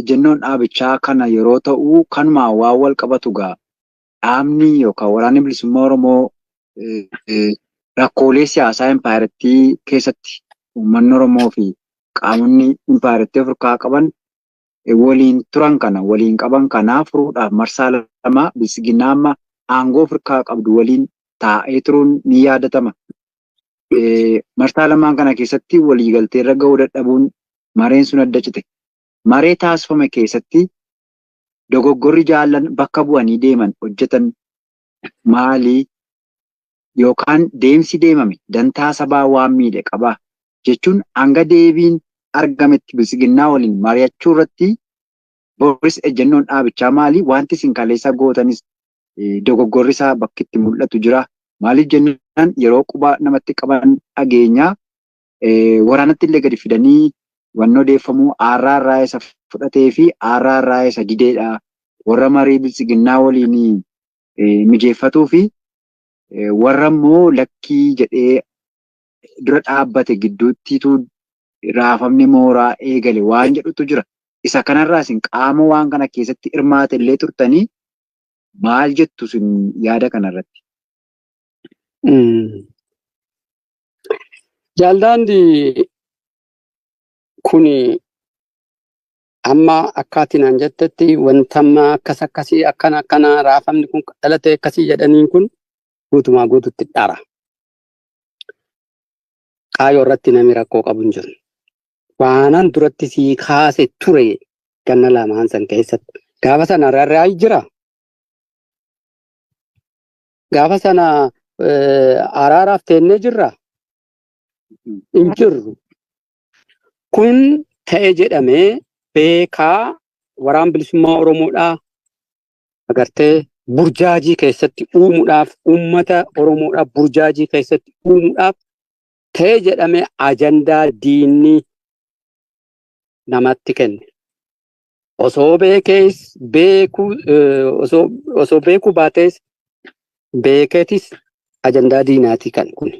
Ejjennoon dhaabichaa kana yeroo ta'u, kanumaan waan wal qabatu gaa dhaabni yookaan Waraanni Bilisummaa Oromoo rakkoolee siyaasaa impaayerattii keessatti uummanni Oromoo fi qaamonni impaayerattii of harkaa qaban waliin turan kana waliin qaban kanaa furuudhaaf marsaa lama Biltsiginnaa amma aangoo of harkaa qabdu waliin taa'ee turuun ni yaadatama. Marsaa lamaan kana keessatti waliigaltee irra gahuu dadhabuun mareen sun adda cite. Maree taasifame keessatti dogoggorri jaallan bakka bu'anii deeman hojjetan maali? Yookaan deemsi deemame dantaa sabaa waan miidhe qabaa? Jechuun hanga deebiin argametti Biltsiginnaa waliin mari'achuu irratti boris ejjennoon dhaabichaa maali? Wanti isin kaleessa gootanis dogoggorri isaa bakki itti mul'atu jira. Maaliif jennaan, yeroo quba namatti qaban dhageenyaa waraanatti illee gadi fidanii wanni odeeffamuu aarraa irraa isa fudhatee fi aarraa irraa isa dideedha. Warra marii Biltsiginnaa waliin mijeeffatuu fi warra immoo lakkii jedhee dura dhaabbate gidduuttiitu raafamni mooraa eegale waan jedhutu jira. Isa kanarraa isin qaama waan kana keessatti hirmaate illee turtanii, maal jettu isin yaada kanarratti? Jaaldaandi, kun amma akkaatiin naan jettetti wanta amma akkas akkasii akkana akkana raafamni kun dhalate akkasii jedhaniin kun guutumaa guututti dhara. Kaayoo irratti namni rakkoo qabu hin jiru. Waanan duratti sii kaase ture ganna lamaan san keessatti. Gaafa sana rarraa jira. Gaafa sana araaraaf teennee jirra. Hin jirru. Kun ta'e jedhamee beekaa Waraan Bilisummaa Oromoodhaa agartee burjaajii keessatti uumuudhaaf, uummata Oromoodhaa burjaajii keessatti uumuudhaaf ta'e jedhamee ajandaa diinni namatti kenne. Osoo beekees beekuu, osoo beekuu baatees, beekeetis, ajandaa diinaatii kan kun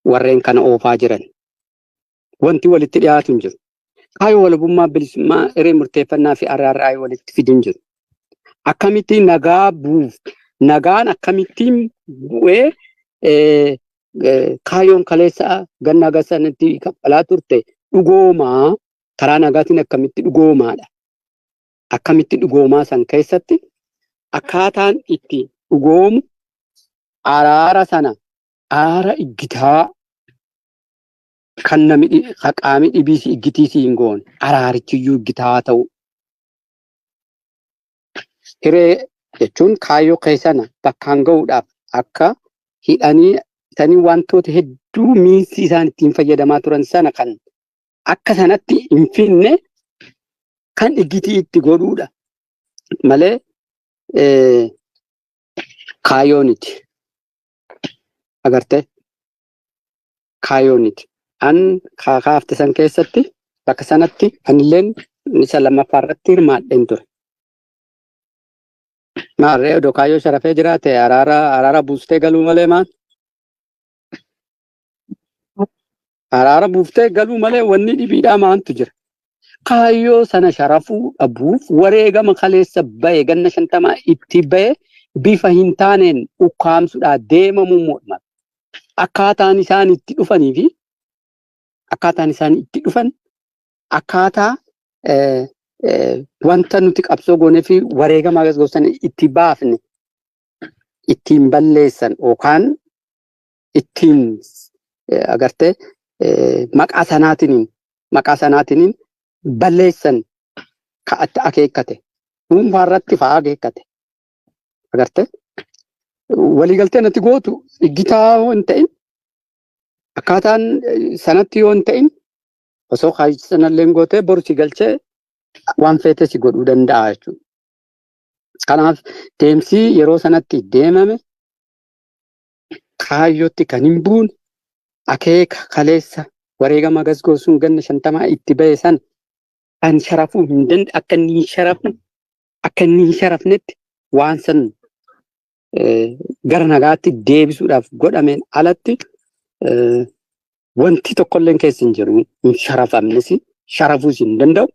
warreen kana oofaa jiran. Wanti walitti dhiyaatu hin jiru. Kaayyoo walabummaa, bilisummaa, hiree murteeffannaa fi araarraa walitti fidu hin jiru. Akkamittiin nagaa buuf, nagaan akkamittiin bu'ee kaayyoon kaleessa ganna gasanitti kaffalaa turte dhugoomaa, karaa nagaatiin akkamitti dhugoomaadha. Akkamitti dhugoomaa san keessatti akkaataan itti dhugoomu araara sana, araara iggitaa kan nami qaamni dhibiisi iggitiisii hin goone, araarichiyyuu iggitaa ta'u. Hiree jechuun kaayyoo keessana bakkaan ga'uudhaaf akka hidhanii isaanii wantoota hedduu miinsi isaan ittiin fayyadamaa turan sana kan akka sanatti hin finne kan iggitii itti godhuudha malee kaayyooniti. Agartee, kaayyooniti. An kaafte san keessatti bakka sanatti anilleen isa lammaffaa irratti hirmaadheen ture. Maarree, odoo kaayyoo sharafee jiraate araara buustee galuu malee maal? Araara buuftee galuu malee wanni dhibiidhaa maantu jira? Kaayyoo sana sharafuu dhabuuf wareegama kaleessa bahe, ganna 50 itti bahe, bifa hin taaneen ukkaamsuudhaa deemamuu mormata. Akkaataan isaan itti dhufanii fi akkaataan isaan itti dhufan akkaataa wanta nuti qabsoo goonee fi wareegama agas gosan itti baafne ittiin balleessan yookaan ittiin agartee maqaa sanaatiin balleessan ka itti akeekkate dhuunfaa irratti fa'aa akeekkate. Agartee, waliigaltee natti gootu iggitaa yoo hin ta'in, akkaataan sanatti yoo hin ta'in, osoo kaayicha sanallee gootee boru si galchee waan feete si godhuu danda'a jechuudha. Kanaaf deemsi yeroo sanatti deemame kaayyootti kan hin buune, akeeka kaleessa wareegama gasgoo sun ganna 50 itti bahe sana kan sharafuu hin danda'e, akka inni hin sharafne, akka inni hin sharafnetti waan san gara nagaatti deebisuudhaaf godhameen alatti wanti tokkolleen keessa hin jiru. Hin sharafamnes, sharafuus hin danda'u.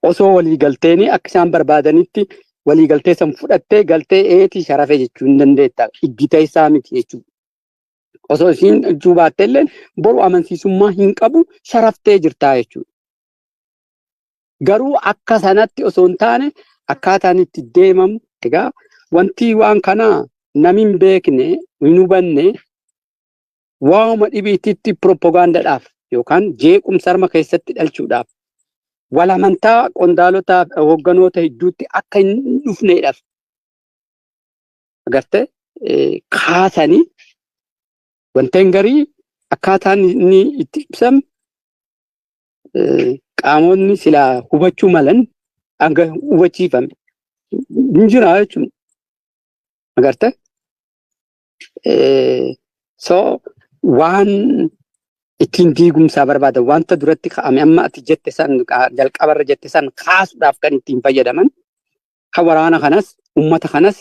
Osoo walii galteeni akka isaan barbaadanitti walii galtee san fudhattee galtee eetii sharafe jechuu hin dandeetta. Iggita isaa miti jechuudha. Osoo isiin jechuu baatte illee boru amansiisummaa hin qabu, sharaftee jirtaa jechuudha. Garuu akka sanatti osoo hin taane akkaataan itti deemamu, egaa wanti waan kanaa namni hin beekne, hin hubanne, waanuma dhibiititti piroopagaandaadhaaf yookaan jeequmsa harma keessatti dhalchuudhaaf, wal amantaa qondaalotaa hoogganoota hedduutti akka hin dhufneedhaaf agartee kaasanii wanteen garii akkaataan inni itti ibsamu qaamonni silaa hubachuu malan hanga hubachiifame hin jira jechuudha. Agartee? So waan ittiin diigumsaa barbaadan, wanta duratti ka'ame, amma ati jette san, jalqabarra jette san kaasuudhaaf kan ittiin fayyadaman, kan waraana kanas ummata kanas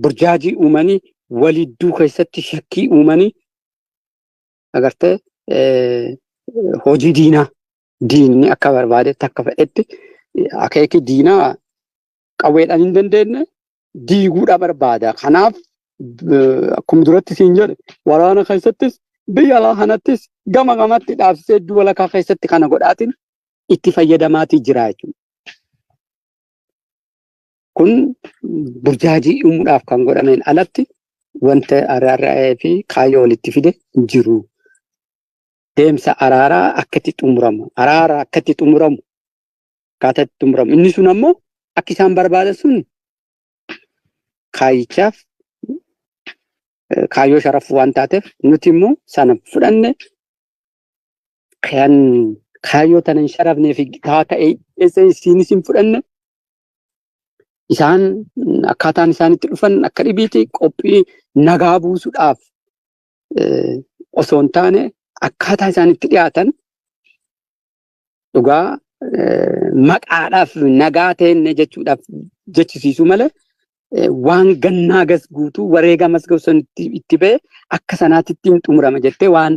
burjaajii uumanii, walidduu keessatti shakkii uumanii, agartee, hojii diinaa, diinni akka barbaadetti, akka fedhetti, akeeki diinaa qawweedhaan hin dandeenye diiguudha barbaada. Kanaaf akkuma duratti siin jedhe, waraana keessattis biyya alaa kanattis gama gamatti dhaabsisee hedduu walakkaa keessatti kana godhaatiin itti fayyadamaatii jira jechuudha. Kun burjaajii uumuudhaaf kan godhameen alatti wanta araara'ee fi kaayyoo walitti fide hin jiru. Deemsa araaraa akka itti xumuramu, araara akka itti xumuramu, akkaataa itti xumuramu. Inni sun ammoo akka isaan barbaadan sun kaayyichaaf kaayyoo sharafuu waan taateef, nuti immoo sana fudhanne kan kaayyoo tana hin sharafnee fi taa ta'e isiinis hin fudhanne. Isaan akkaataan isaan itti dhufan akka dhibiiti, qophii nagaa buusuudhaaf osoo hin taane, akkaataa isaan itti dhiyaatan dhugaa maqaadhaaf nagaa teenne jechuudhaaf jechisiisuu malee, waan gannaa gas guutuu wareegamas gausan itti ba'e akka sanaatti ittiin xumurama jettee waan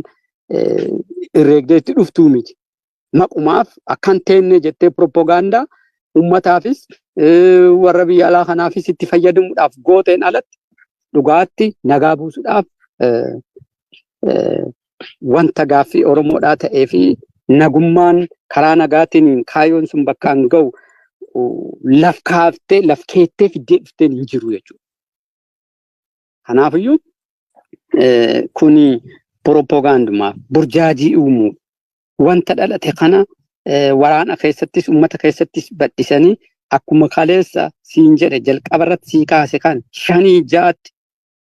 herreegdee itti dhuftuu miti. Maqumaaf akkan teenne jettee piroopagaandaa uummataafis warra biyya alaa kanaafis itti fayyadamuudhaaf gooteen alatti dhugaatti nagaa buusuudhaaf wanta gaaffii Oromoodhaa ta'ee fi nagummaan karaa nagaatiin kaayyoon sun bakkaan ga'u laf kaaftee laf keettee fiddee dhufteen hin jiru jechuudha. Kanaafiyyuu kuni piroopagaandumaaf burjaajii uumuu, wanta dhalate kana waraana keessattis uummata keessattis bal'isanii, akkuma kaleessa siin jedhe, jalqaba irratti sii kaase, kan shanii ja'atti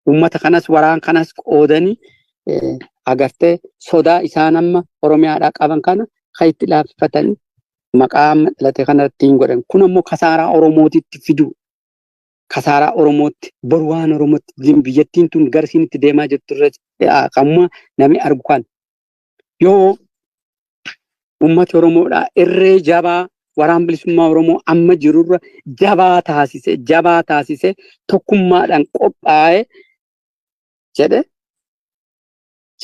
uummata kanas waraan kanas qoodanii, agartee, sodaa isaan amma Oromiyaadhaa qaban kana kan itti laaffatanii maqaa amma dhalate kana ittiin godhan. Kun ammoo kasaaraa Oromootitti fidu. Kasaaraa Oromootti boru waan Oromootti biyyattiin tun garsiin itti deemaa jirtu irra kamuma namni argu kan yoo uummati Oromoodhaa irree jabaa waraan bilisummaa Oromoo amma jirurra jabaa taasise, tokkummaadhaan qophaa'e jedhe,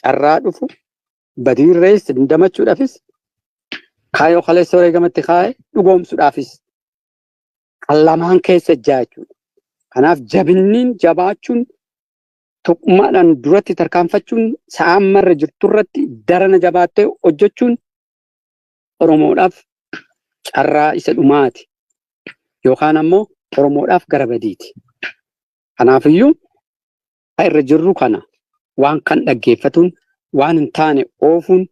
carraa dhufu badiirrees dandamachuudhaafis, kaayyoo kaleessa wareegamatti kaa'e dhugoomsuudhaafis kan lamaan keessa jira jechuudha. Kanaaf jabinniin jabaachuun, tokkummaadhaan duratti tarkaanfachuun, sa'a ammarra jirturratti darana jabaattee hojjechuun Oromoodhaaf carraa isa dhumaati. Yookaan ammoo Oromoodhaaf gara badiiti. Kanaafiyyuu irra jirru kana waan kan dhaggeeffatuun waan hin taane oofuun,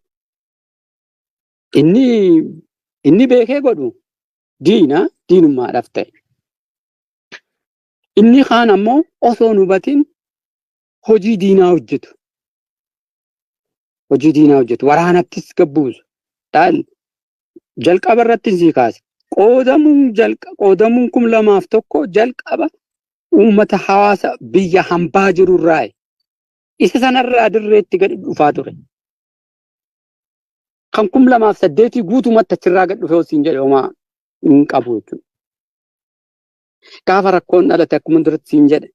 inni beekee godhu diina diinummaadhaaf ta'e. Inni kaan ammoo osoo hin hubatin hojii diinaa hojjetu. Hojii diinaa hojjetu. Waraanattis gabbuusu. Jalqaba irratti sii kaase. Qoodamuun 2001 jalqaba uummata hawaasa biyya hambaa jirurraa isa sanarraa dirreetti gadi dhufaa ture. Kan 2008 guutumatti achirraa gad dhufee siin jedhe homaa hin qabu jechuudha. Gaafa rakkoon dhalate, akkuma duratti siin jedhe,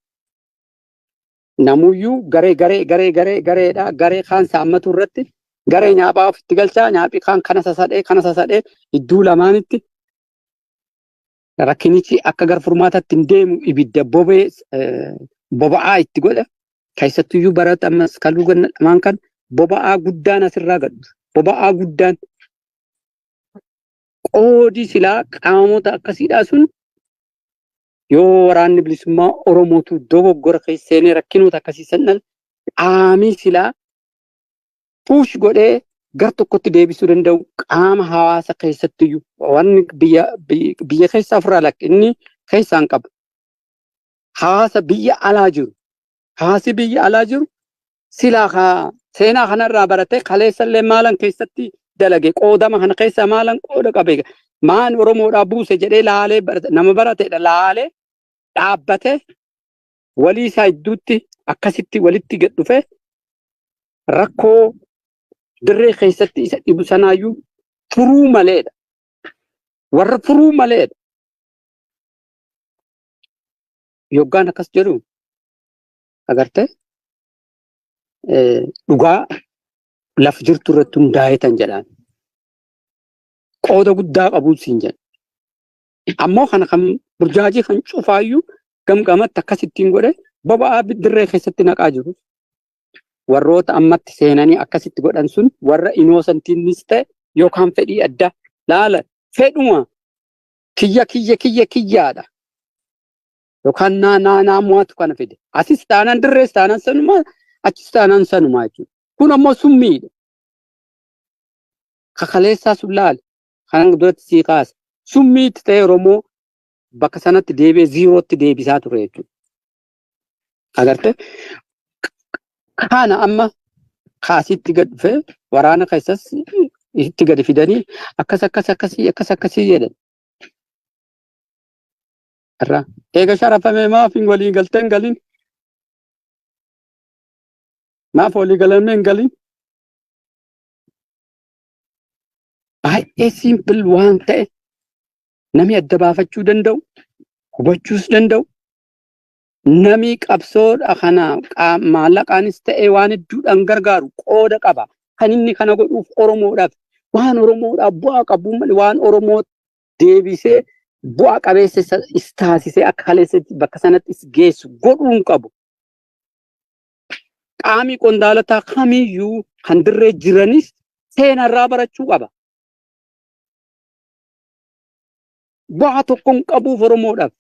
namuyyuu garee garee garee garee gareedha, garee kaan saammatu irratti. Garee nyaaphaa ofitti galchaa nyaaphi kaan kana sasadhee kana sasadhee idduu lamaanitti rakkinichi akka gara furmaataatti hin deemu ibidda bobee boba'aa itti godha. Keessattuyyuu barata ammas kaluu ganna lamaan kan boba'aa guddaan asirraa gadhu. Boba'aa guddaan qoodi silaa qaamota akkasiidhaa sun yoo waraanni bilisummaa Oromootu dogoggora keessa seenee rakkinoota akkasii san dhala qaamii silaa push godhee gar tokkotti deebisuu danda'u qaama hawaasa keessattiyyuu wanni biyya biyya keessaa ofirraa lakki inni keessaan qabu. Hawaasa biyya alaa jiru. Hawaasi biyya alaa jiru silaa haa seenaa kanarraa baratee kaleessallee maalan keessatti dalage qoodama kana keessa maalan qooda qabe maan Oromoodhaa buuse jedhee laalee nama baratedha laalee dhaabbatee walii isaa gidduutti akkasitti walitti gad dhufee rakkoo dirree keessatti isa dhibu sanaayyuu furuu maleedha. Warra furuu maleedha. Yoggaan akkas jedhu agartee dhugaa laf jirtu irratti hundaa'etan jedhaan. Qooda guddaa qabu siin jedha. Ammoo kana kan burjaajii kan cufaayyuu gamgamatti akkasittiin godhe boba'aa dirree keessatti naqaa jiru. Warroota ammatti seenanii akkasitti godhan sun warra inoosantiinis ta'e yookaan fedhii addaa laala fedhuma kiyya kiyya kiyya kiyyaadha. Yookaan naa naa naa mo'atu kana fide. Asis taanaan dirrees taanaan sanumaa achis taanaan sanumaa jechuudha. Kun ammoo summiidha. Kakaleessaa sun laali. Kanan duratti sii kaasa. Summiitti ta'e Oromoo bakka sanatti deebi'ee ziirootti deebisaa ture jechuudha. Agartee? Kana amma kaasitti gad dhufee waraana keessas itti gadi fidanii akkas akkas akkasii akkas akkasii jedhan. Irraa eega sharafamee maaf hin walii galtee hin galin? Maaf walii galamee hin galin? Baay'ee simple waan ta'e namni adda baafachuu danda'u, hubachuus danda'u, namni qabsoodha kana maallaqaanis ta'e waan hedduudhaan gargaaru qooda qaba. Kan inni kana godhuuf Oromoodhaaf waan Oromoodhaaf bu'aa qabu malee waan Oromoo deebisee bu'aa qabeessa isa taasisee akka kaleessatti bakka sanatti is geessu godhuu hin qabu. Qaamni qondaalotaa kamiyyuu kan dirree jiranis seenarraa barachuu qaba. Bu'aa tokko hin qabuuf Oromoodhaaf.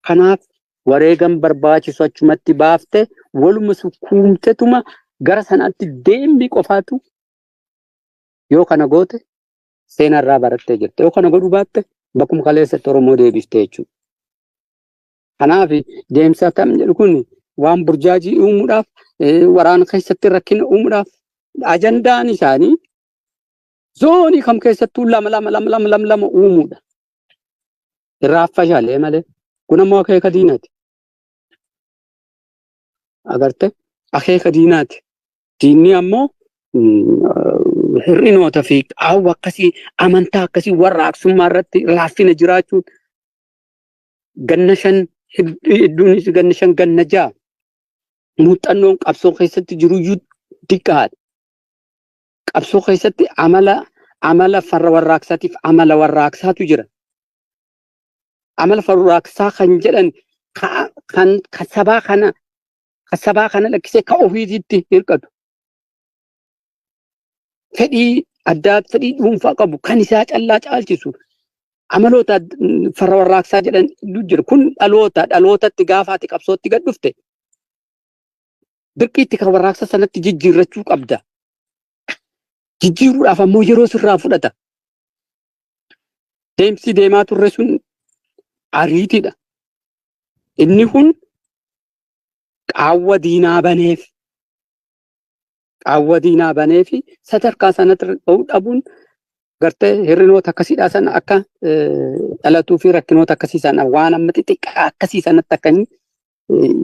Kanaaf wareegam barbaachisu achumatti baafte waluma sukkuumtetuma gara sanaatti deemni qofaatu yoo kana goote seenarraa barattee jirta. Yoo kana godhuu baatte bakkuma kaleessatti Oromoo deebiftee jechuudha. Kanaaf deemsa tam jedhu kun waan burjaajii uumuudhaaf waraana keessatti rakkina uumuudhaaf ajandaan isaanii zoonii kam keessattuu lama lama lama lama lama lama uumuudha. Irraa fashalee malee. Kun ammoo akeeka diinaati. Agarte akeeka diinaati. Diinni ammoo hir'inoota fi qaawwa akkasii amantaa akkasii warraaqsummaa irratti laaffina jiraachuun ganna 5 hedduunis ganna 5 ganna 6 muuxannoon qabsoo keessatti jiruyyuu xiqqaadha. Qabsoo keessatti amala farra warraaqsaatiif amala warraaqsaatu jira. Amala farra warraaqsaa kan jedhan kan sabaa kana lakkisee ka ofiititti hirkatu. Fedhii addaa fedhii dhuunfaa qabu kan isaa callaa caalchisu amaloota farra warraaqsaa jedhan hedduu jira. Kun dhalootatti gaafaati qabsootti gad dhufte dirqiitti kan warraaqsa sanatti jijjiirrachuu qabda. Jijjiiruudhaaf ammoo yeroo sirraa fudhata. Deemsi deemaa turre sun ariitiidha. Inni kun qaawwa diinaa baneef. Qaawwa diinaa baneef sadarkaa sanatti ga'uu dhabuun gartee hir'inoota akkasiidhaa sana akka dhalatuu fi rakkinoota akkasii sana waan amma xixiqqaa akkasii sanatti akka inni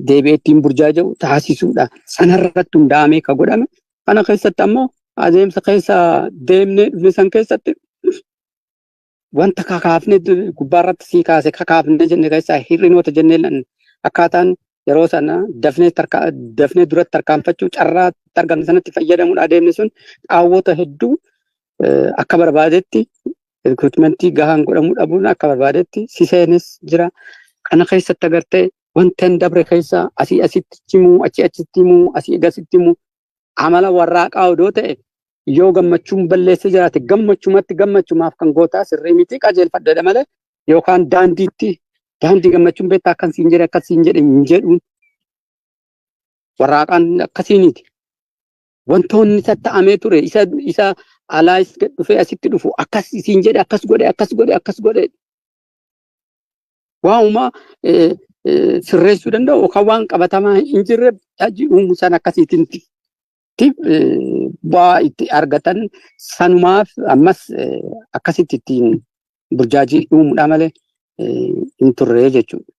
deebi'ee ittiin burjaaja'u taasisuudha. Sanarratti hundaa'amee kan godhame. Kana keessatti ammoo adeemsa keessa deemnee dhufne san keessatti wanta kakaafne gubbaarratti sii kaase kakaafne jenne keessaa hir'inoota jennee akkaataan Yeroo sana dafnee duratti tarkaanfachuu carraa argamne sanatti fayyadamuudha adeemni sun qaawwota hedduu akka barbaadetti rikruutmentii gahaan godhamuu dhabuun akka barbaadetti siseenis jira. Kana keessatti agartee wanta hin dabre keessa asii asitti himuu, achi achitti himuu, asii gasitti himuu amala warraaqaa odoo ta'e yoo gammachuun balleessa jiraate gammachumatti gammachumaaf kan gootaa sirrii miti qajeelfadha malee yookaan daandiitti daandii gammachuun beektaa akkasiin jedhe akkasiin jedhe hin jedhuun warraaqaan akkasiiniti. Wantoonni isa ta'amee ture isa alaa dhufee asitti dhufu akkas isiin jedhe akkas godhe akkas godhe akkas godhe waa'uma sirreessuu danda'u yookaan waan qabatamaa hin jirre uumu san akkasiitiin bu'aa itti argatan sanumaaf ammas akkasitti ittiin burjaajii uumuudha malee hin turre jechuudha.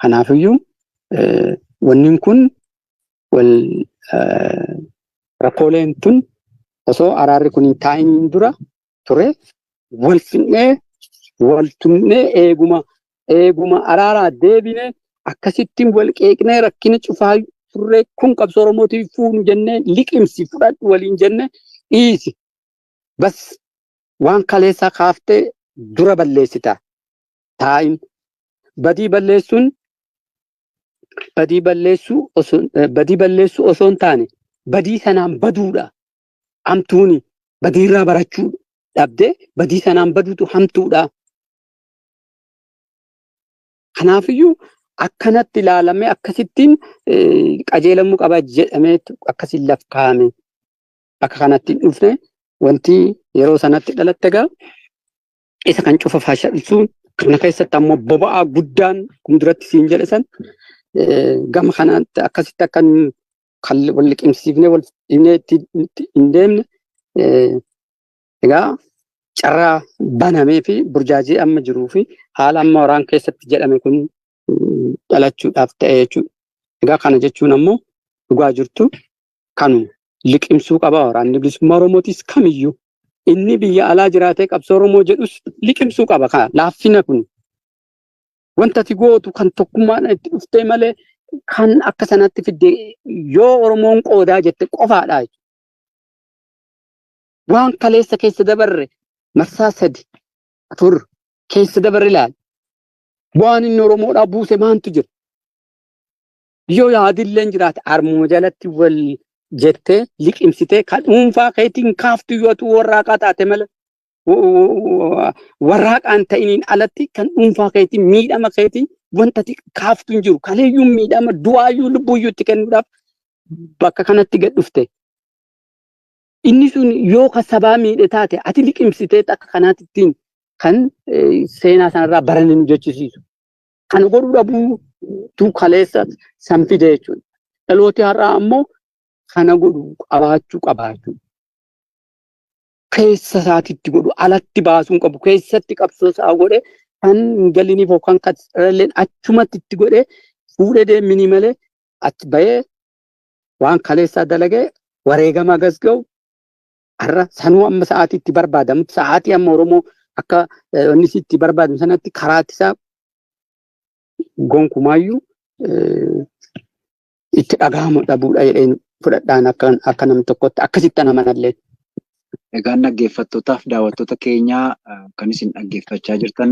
Kanaafiyyuu wanni kun wal rakkooleen tun osoo araarri kun hin taa'in dura ture wal finnee wal tumnee eeguma araaraa deebine akkasittiin wal qeeqnee rakkina cufaa turre kun qabsoo Oromootiif fuunu jennee liqimsi fudhadhu waliin jenne dhiisi. Bas waan kaleessaa kaaftee dura balleessita. Taa'in badii balleessuun badii balleessuu osoo hin taane badii sanaan baduudha. Hamtuuni badiirraa barachuu dhabdee badii sanaan baduutu hamtuudha. Kanaafiyyuu akkanatti ilaalamee akkasittiin qajeelamuu qaba jedhamee akkasiin laf kaa'ame. Akka kanatti hin dhufne wanti yeroo sanatti dhalatte egaa isa kan cufa fashalsuun kana keessatti ammoo boba'aa guddaan duratti siin jedhe san gama kanaatti akkasitti akka kan wal liqimsiifnee wal dhiibnee itti hin deemne egaa carraa banamee fi burjaajii amma jiruu fi haala amma waraan keessatti jedhame kun dhalachuudhaaf ta'e jechuudha. Egaa kana jechuun ammoo dhugaa jirtu kanuma liqimsuu qaba waraanni bilisummaa Oromootis kamiyyuu inni biyya alaa jiraatee qabsoo Oromoo jedhus liqimsuu qaba kana laaffina kun wanta ati gootu kan tokkummaan itti dhuftee malee kan akka sanatti fidde yoo Oromoon qoodaa jette qofaadha jechuudha. Waan kaleessa keessa dabarre marsaa 3 4 keessa dabarre ilaali. Waan inni Oromoodhaa buuse maantu jira? Yoo yaadilleen jiraate armuma jalatti wal jettee liqimsitee kan dhuunfaa keetiin kaaftu yoo atu warraaqaa taate malee warraaqaan ta'iniin alatti kan dhuunfaa keetiin miidhama keetiin wanta ati kaaftu hin jiru. Kaleeyyuu miidhama du'aayyuu lubbuyyuu itti kennuudhaaf bakka kanatti gad dhufte. Inni sun yoo ka sabaa miidhe taate ati liqimsitee akka kanaatti ittiin kan seenaa sanarraa baranii nu jechisiisu. Kana godhuu dhabuutu kaleessa san fide jechuudha. Dhalooti har'aa ammoo kana godhu qabaachuu qaba jechuudha. Keessa isaatitti godhu alatti baasuun qabu keessatti qabsoo isaa godhe kan hin galiniif yookaan kan achumatti itti godhe fuudhee deeminii malee achi bahee waan kaleessaa dalagee wareegama gas ga'u har'a sanuu amma sa'aatii itti barbaadamu sa'aatii amma Oromoo akka inni itti barbaadamu sanatti karaa isaa gonkumaayyuu itti dhaga'amu dhabuudha jedheen fudhadhaan akka namni tokkotti akkasitti amanallee. Egaan dhaggeeffattootaaf daawwattoota keenyaa kan isin dhaggeeffachaa jirtan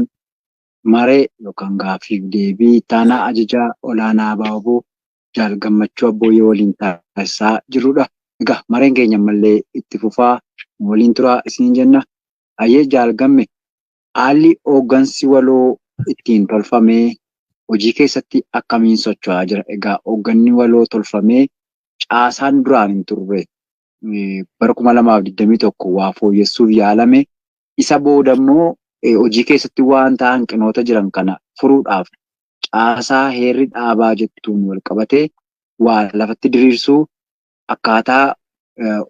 maree yookaan gaaffiif deebii taanaa ajajaa olaanaa ABO Jaal Gammachuu Abbooyyee waliin taasisaa jirrudha. Egaa mareen keenya ammallee itti fufaa waliin turaa isiniin jenna. Hayyee Jaal Gamme, haalli hooggansi waloo ittiin tolfamee hojii keessatti akkamiin socho'aa jira? Egaa hoogganni waloo tolfamee caasaan duraan hin turre bara 2021 waa fooyyessuuf yaalame isa booda immoo hojii keessatti waan hanqinoota jiran kana furuudhaaf caasaa heerri dhaabaa jettuun wal qabatee waa lafatti diriirsuu akkaataa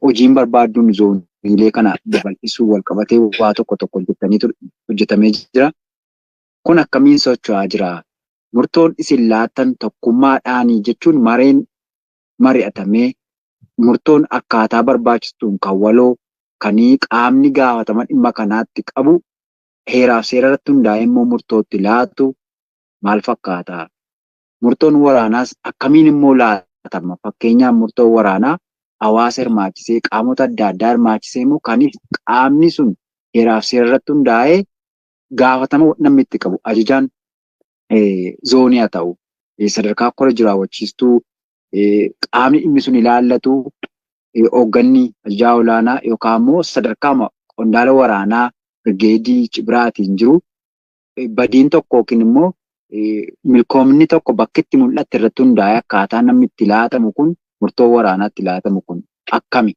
hojiin barbaadduun zooniilee kana babal'isuu wal qabatee waa tokko tokko hojjetamee jira. Kun akkamiin socho'aa jira? Murtoon isin laattan tokkummaadhaanii jechuun mareen mari'atamee murtoon akkaataa barbaachistuun kan waloo kan qaamni gaafatama dhimma kanaatti qabu heeraaf seera irratti hundaa'ee immoo murtootti laatu maal fakkaata? Murtoon waraanaas akkamiin immoo laatama? Fakkeenyaaf murtoon waraanaa hawaasa hirmaachisee, qaamota adda addaa hirmaachisee immoo kan qaamni sun heeraaf seera irratti hundaa'ee gaafatama namni itti qabu ajajaan zoonii haa ta'u, sadarkaa kora jiraawwachiistuu, qaamni dhimmi sun ilaallatu, hoogganni ajajaa olaanaa yookaan immoo sadarkaa qondaala waraanaa birgeedii cibiraatiin jiru badiin tokko yookiin immoo milkoomni tokko bakki itti mul'atte irratti hundaa'ee akkaataa namni itti laatamu kun, murtoo waraanaa itti laatamu kun akkami?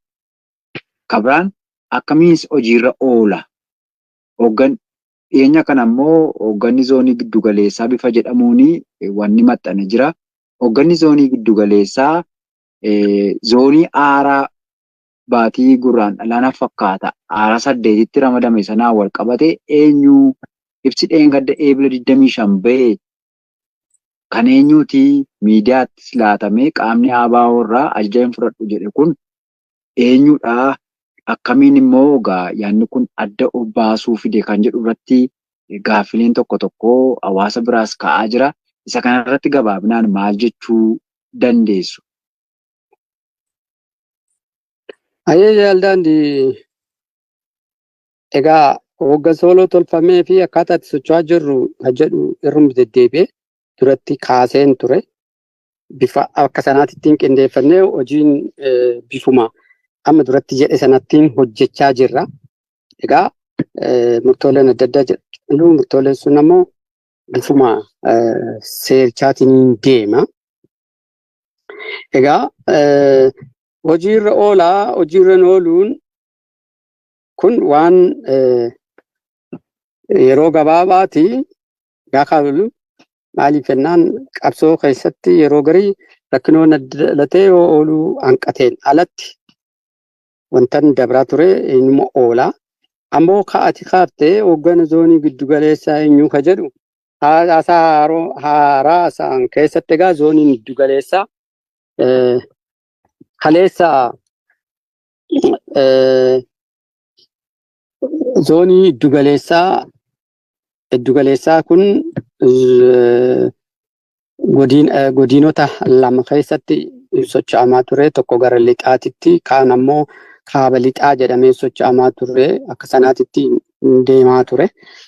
Kabiraan akkamiinis hojiirra oola? Hooggan dhiyeenya kana immoo hoogganni zoonii giddugaleessaa bifa jedhamuun wanni maxxane jira. Hoogganni zoonii giddugaleessaa zoonii haaraa baatii gurraan dhalaana fakkaata haaraa 8tti ramadame sanaan wal qabate eenyu, ibsi dheengadda Eebila 25 ba'e kan eenyuuti, miidiyaattis laatamee qaamni ABO irraa ajaja hin fudhadhu jedhe kun eenyudha? Akkamiin immoo egaa yaadni kun adda of baasuu fide kan jedhu irratti gaaffileen tokko tokko hawaasa biraas ka'aa jira. Isa kanarratti gabaabinaan maal jechuu dandeessu? Ayyee jaaldaandii, egaa hooggansa waloo tolfamee fi akkaataa itti socho'aa jirru kan jedhu irruma deddeebi'ee duratti kaaseen ture. Bifa akka sanaatittiin qindeeffannee hojiin bifuma amma duratti jedhe sanattiin hojjechaa jirra. Egaa murtooleen adda addaa jedhu, murtooleen sun ammoo bifuma seerchaatiin deema. Egaa hojiirra oolaa hojiirra ooluun kun waan yeroo gabaabaati. Gaafa maaliif jennaan, qabsoo keessatti yeroo garii rakkinoon dhalatee yoo ooluu hanqateen alatti wantan dabraa ture inuma oola. Ammoo ka'ati kaaftee hooggana zoonii giddugaleessaa eenyu ka jedhu haasaa haaraa isaan keessatti, egaa zooniin giddugaleessaa kaleessa zoonii giddugaleessaa kun godinota lama keessatti socho'amaa ture. Tokko gara lixaatitti, kaan ammoo kaaba lixaa jedhamee socho'amaa ture. Akka sanaatitti deemaa ture.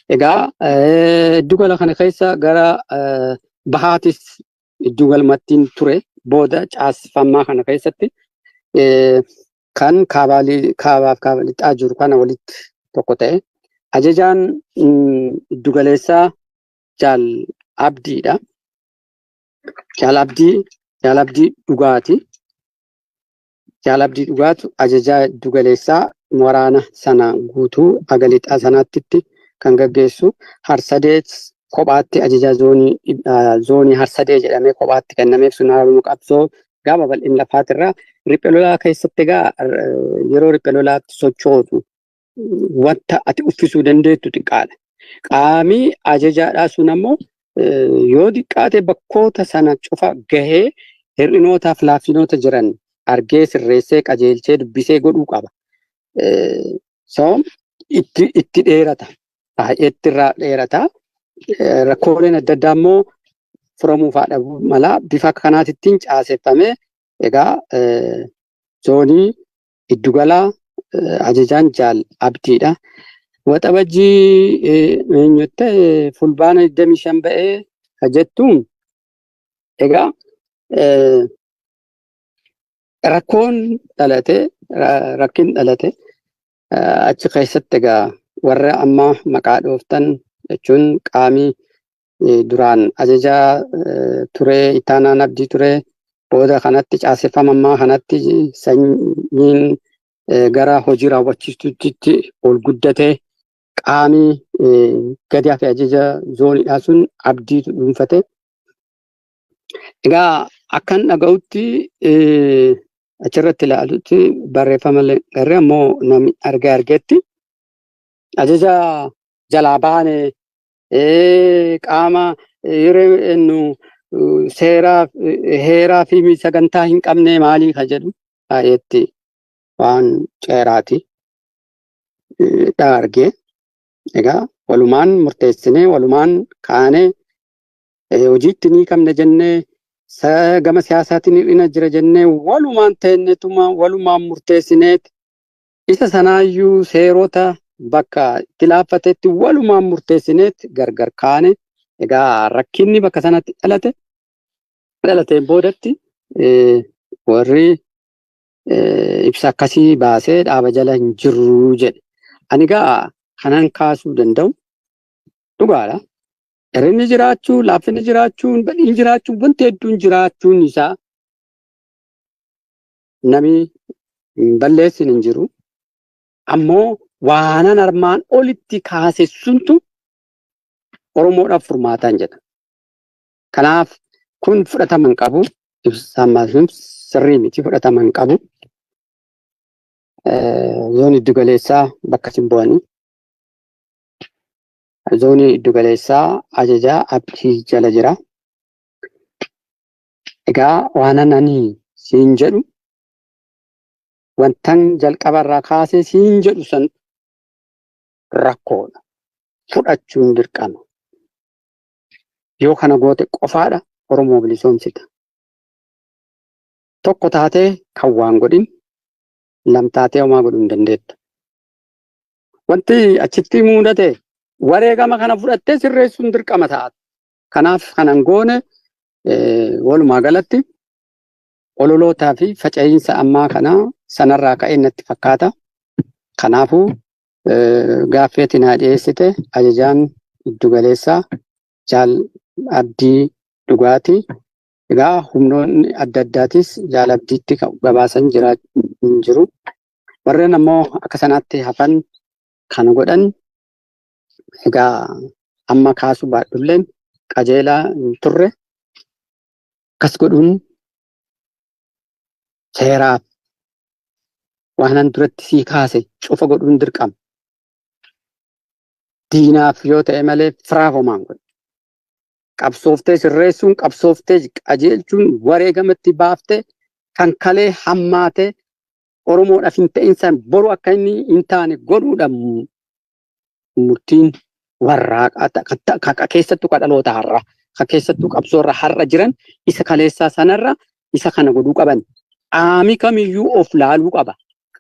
Egaa giddugala kana keessa gara bahaatis giddugalumattiin ture. Booda caasfammaa kana keessatti kan kaabaaf kaaba lixaa jiru kana walitti tokko ta'e. Ajajaan giddugaleessaa Jaal Abdiidha. Jaal Abdii, Jaal Abdii Dhugaati. Jaal Abdii Dhugaatu ajajaa giddugaleessaa waraana sana guutuu aga lixaa sanaatti kan gaggeessu. Harsadee kophaatti ajajaa zoonii Harsadee jedhamee kophaatti kennameef sun haaluma qabsoo gama bal'ina lafaatirraa riphee lolaa keessatti. Egaa yeroo riphee lolaatti sochootu wanta ati uffisuu dandeettu xiqqaadha. Qaamii ajajaadhaa sun ammoo yoo xiqqaate bakkoota sana cufa gahee hir'inootaaf laaffinoota jiran argee, sirreessee, qajeelchee, dubbisee godhuu qaba. So itti dheerata. Baay'eetti irraa dheerata. Rakkooleen adda addaa immoo furamuu fa'aa dhabuu mala. Bifa kanaatittiin caaseffamee egaa zoonii giddugalaa ajajaan Jaal Abdiidha. Waxabajjii eenyutti Fulbaana 25 ba'ee ka jettuun, egaa rakkoon dhalate, rakkin dhalate achi keessatti, egaa warra amma maqaa dhooftan jechuun qaamii duraan ajajaa ture Ittaanaan Abdii ture, booda kanatti caaseffama ammaa kanatti sanyiin gara hojii raawwachiistuutti ol guddate, qaamii gadi hafe ajaja zooniidhaa sun Abdiitu dhuunfate. Egaa akkan dhaga'utti, achirratti ilaalutti, barreeffama garee ammoo namni argee argetti ajaja jalaa baane, qaama yeroo nu seeraa heeraa fi sagantaa hin qabne maalii ka jedhu baay'eetti waan ceeraati dha argee. Egaa walumaan murteessinee, walumaan kaanee Hojiitti ni qabna jennee, gama siyaasaatiin hir'ina jira jennee, walumaan teennetuma walumaan murteessineet, isa sanaayyuu seerota bakka itti laaffatetti walumaan murteessineet gargar kaane. Egaa rakkinni bakka sanatti dhalate, dhalateen boodatti warri ibsa akkasii baasee dhaaba jala hin jirru jedhe. Ani egaa kanan kaasuu danda'u dhugaadha. Hir'inni jiraachuu, laaffinni jiraachuun, badhiin jiraachuun, wanti hedduun jiraachuun isaa namni hin balleessin hin jiru. Ammoo waanan armaan olitti kaase suntu Oromoodhaaf furmaataan jedha. Kanaaf kun fudhatama hin qabu. Ibsaan sun sirrii miti, fudhatama hin qabu. Zoonii giddu galeessaa bakka isin bu'anii. Zoonii giddu galeessaa ajajaa Abdii jala jira. Egaa waanan ani siin jedhu, wantan jalqabarraa kaasee siin jedhu san rakkoodha. Fudhachuun dirqama. Yoo kana goote qofaadha Oromoo bilisoomsita. Tokko taatee kan waan godhin, lam taatee homaa godhuu hin dandeettu. Wanti achitti mudate wareegama kana fudhattee sirreessuun dirqama ta'a. Kanaaf kanan goone walumaa galatti ololootaa fi faca'iinsa ammaa kana sanarraa ka'ee natti fakkaata. Kanaafuu gaaffeetti naa dhiyeessite, ajajaan giddugaleessaa Jaal Abdii Dhugaati. Egaa humnoonni adda addaatis Jaal Abdiitti gabaasan jiru. Warreen ammoo akka sanaatti hafan kan godhan, egaa amma kaasuu baadhulleen, qajeelaa hin turre. Akkas godhuun seeraaf waanan duratti sii kaase cufa godhuun dirqama. Diinaaf yoo ta'e malee firaaf homaan godhu. Qabsooftee sirreessuun, qabsooftee qajeelchuun, wareegamatti baaftee kan kalee hammaatee Oromoodhaaf hin ta'in san boru akka inni hin taane godhuudha murtiin warraaqaa, keessattuu ka dhaloota har'a, ka keessattuu qabsoorra har'a jiran isa kaleessaa sanarra isa kana godhuu qaban. Qaamii kamiyyuu of laaluu qaba.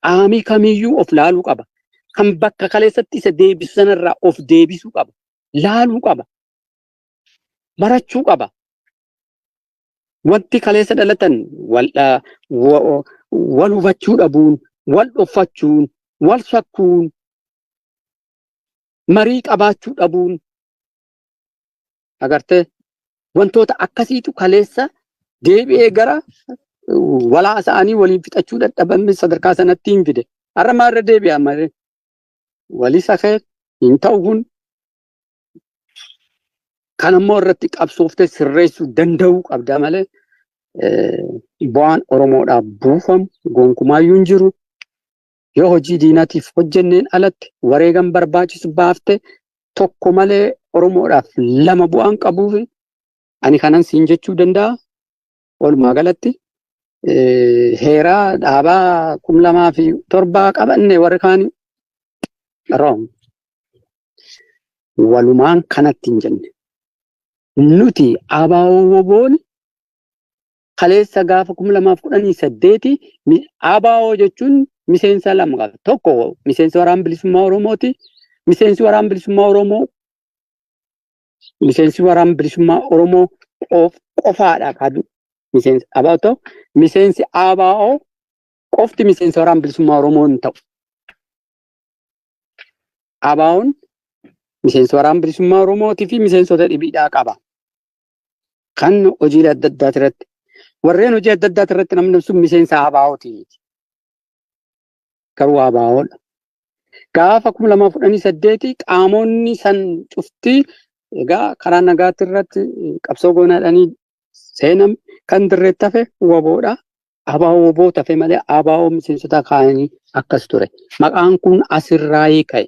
Qaamii kamiyyuu of laaluu qaba. Kan bakka kaleessatti isa deebisu sanarraa of deebisuu qaba. Laaluu qaba. Barachuu qaba. Wanti kaleessa dhalatan wal hubachuu dhabuun, wal dhoffachuun, wal shakkuun, marii qabaachuu dhabuun, agartee, wantoota akkasiitu kaleessa deebi'ee gara walaa isaanii waliin fixachuu dadhaban sadarkaa sanatti hin fide. Har'a maalirra deebi'a malee? Walii sakee hin ta'u kun. Kan ammoo irratti qabsooftee sirreessuu danda'uu qabda malee bu'aan Oromoodhaaf buufamu gonkumaayyuu hin jiru. Yoo hojii diinatiif hojjenneen alatti wareegam barbaachisu baafte tokko malee Oromoodhaaf lama bu'aan qabuuf ani kanan siin jechuu danda'a. Walumaa galatti heeraa dhaabaa 2007 qabanne warri kaanii wrong. Walumaan kanatti hin jenne. Nuti ABO-WBOn kaleessa gaafa 2018 ABO jechuun miseensa lama qaba. Tokko miseensa Waraana Bilisummaa Oromooti. Miseensi Waraana Bilisummaa Oromoo qofaadha kan miseensa ABO ta'u. Miseensi ABO qofti miseensa Waraana Bilisummaa Oromoo hin ta'u. ABO'n miseensa Waraana Bilisummaa Oromootii fi miseensota dhibiidhaa qaba. Kan hojiilee adda addaa irratti, warreen hojii adda addaa irratti namni sun miseensa ABO'ti miti. Garuu ABO'dha. Gaafa 2018 qaamonni san cuftii egaa karaa nagaatti irratti qabsoo goonaadhanii seenam, kan dirreetti hafe WBOdha. ABO WBO tafe malee ABO miseensota kaanii akkas ture. Maqaan kun asirraa ka'e.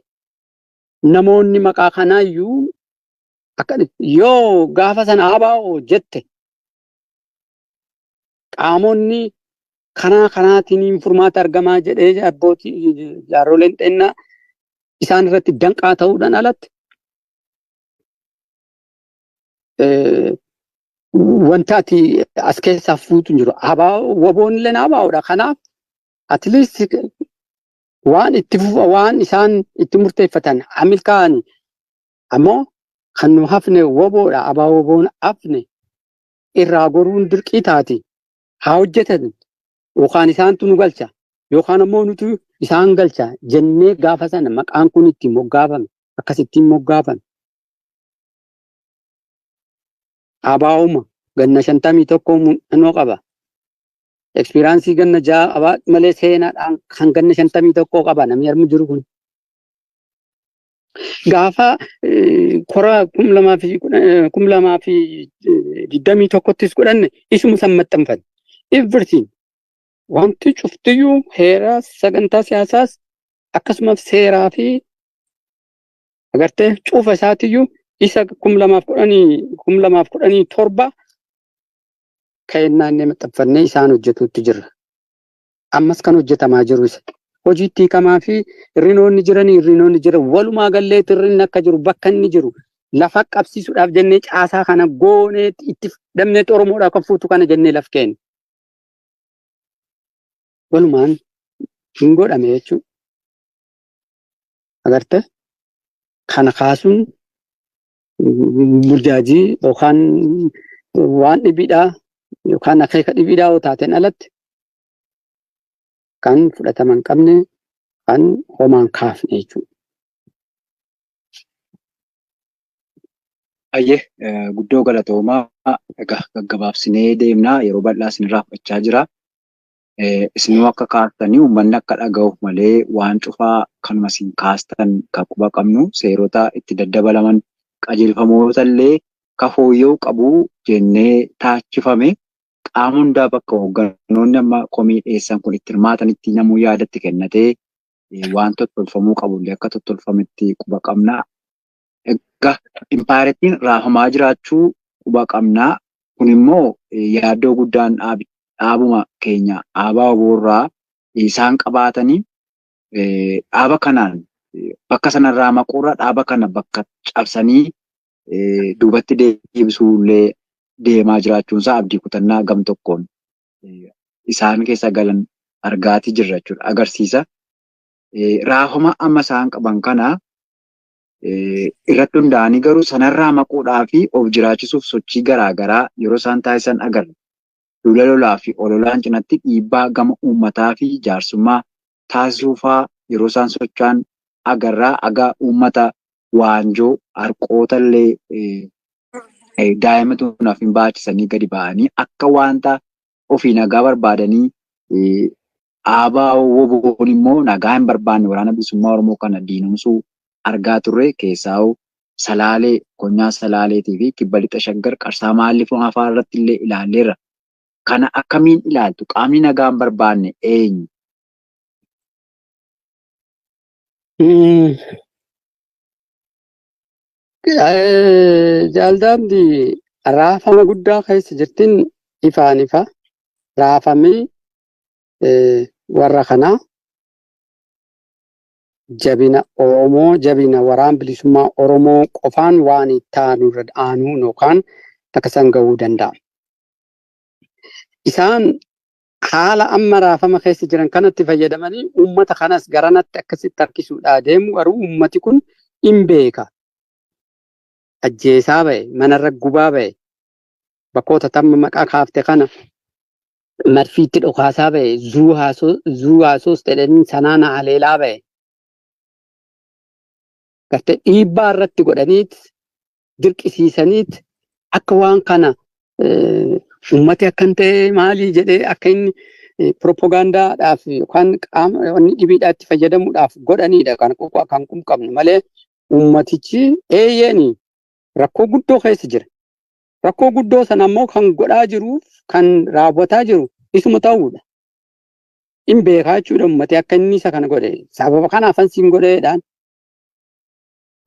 Namoonni maqaa kanaayyuu akka yoo gaafa sana ABO jette qaamonni karaa kanaatiin furmaata argamaa jedhee abbootii jaarroleen xennaa isaan irratti danqaa ta'uudhaan alatti Wanta ati as keessaa fuutu hin jiru. Waboon illee ABOdha. Kanaaf at least waan itti waan isaan itti murteeffatan hamilkaa'ani ammoo kan nu hafne waboodha. Abaa waboon hafne irraa goruun dirqii taati. Haa hojjetan yookaan isaantu nu galcha yookaan ammoo nutu isaan galcha jennee gaafa sana maqaan kun ittiin moggaafame, akkasittiin moggaafame. ABOma ganna 51 muuxannoo qaba. Experience ganna 6 qabaa malee seenaadhaan kan ganna 51 qaba namni armu jiru kun. Gaafa kora 2021ttis godhanne isuma san maxxanfanne. Everything wanti cuftiyyuu heeraa sagantaa siyaasaas akkasumas seeraa fi agartee cufa isaatiyyuu isa 2010, 2017 ka'ennaannee maxxanfannee isaan hojjetuutti jirra. Ammas kan hojjetamaa jiru isa. Hojiitti hiikamaa fi hirrinoonni jiranii hirrinoonni jiran walumaa gallee hirrinni akka jiru bakka inni jiru lafa qabsiisuudhaaf jennee caasaa kana goonee itti damnee Oromoodhaaf kan fuutu kana jennee laf keenya. Walumaan hin godhame jechuudha. Agartee kana kaasuun burjaajii yookaan waan dhibiidhaa yookaan akeeka dhibiidhaa yoo taateen alatti kan fudhatama hin qabne kan homaan kaafne jechuudha. Ayyee, guddoo galatoomaa. Egaa gaggabaabsinee deemnaa, yeroo bal'aa isinirraa fudhachaa jira. Isinuu akka kaastanii uummanni akka dhaga'uuf malee waan cufaa kanuma isin kaastan kan quba qabnu seerota itti daddabalaman qajeelfamoota illee ka fooyya'uu qabu jennee taachifame qaama hundaa bakka hoogganoonni amma komii dhiyeessan kun itti hirmaatanitti namuu yaadatti kennatee waan tottolfamuu qabullee akka tottolfametti quba qabna. Egaa impaayarittiin raafamaa jiraachuu quba qabna. Kun immoo yaaddoo guddaan dhaabuma keenya ABO irraa isaan qabaatanii dhaaba kanaan bakka sanarraa maquurra dhaaba kana bakka cabsanii duubatti deebisuullee deemaa jiraachuunsaa abdii kutannaa gam tokkoon isaan keessa galan argaatii jirra jechuudha agarsiisa. Raafama amma isaan qaban kana irratti hundaa'anii garuu sanarraa maquudhaa fi of jiraachisuuf sochii garaagaraa yeroo isaan taasisan agarra. Duula lolaa fi ololaan cinatti dhiibbaa gama uummataa fi jaarsummaa taasisuufaa yeroo isaan socho'an agarraa. Aga uummata waanjoo harqoota illee daa'imatu naaf hin baachisanii gadi ba'anii akka wanta ofii nagaa barbaadanii ABO WBOn immoo nagaa hin barbaanne waraana bilisummaa Oromoo kana diinumsuu argaa turre. Keessaa Salaalee, Konyaa Salaaleetii fi Kibba Lixa Shaggar Qarsaa Maallifoo afaan irratti illee ilaalleerra. Kana akkamiin ilaaltu? Qaamni nagaa hin barbaanne eenyu? Jaaldaamdi raafama guddaa keessa jirtin ifaan ifa. Raafamee warra kanaa jabina Oromoo, jabina waraan bilisummaa Oromoo qofaan waan itti aanu irra aanuun yookaan bakka san gahuu danda'a. Isaan haala amma raafama keessa jiran kanatti fayyadamanii uummata kanas garanatti akkasitti harkisuudhaa deemu, garuu uummati kun hin beeka. Ajjeesaa ba'e, manarra gubaa ba'e, bakkoota tamma maqaa kaafte kana marfiitti dhokaasaa ba'e, zuu haasoos jedhanii sanaan haleelaa ba'e. Gartee dhiibbaa irratti godhaniit dirqisiisaniit akka waan kana uummati akkan ta'e maalii jedhee akka inni piroopagaandaadhaaf yookaan qaama wanni dhibiidhaa itti fayyadamuudhaaf godhanidha kan qabnu malee uummatichi eeyyeeni rakkoo guddoo keessa jira. Rakkoo guddoo sana ammoo kan godhaa jiruuf kan raawwataa jiru isuma ta'uudha. Hin beekaa jechuudha uummati akka inni isa kana godhe. Sababa kanaaf ansiin godheedhaan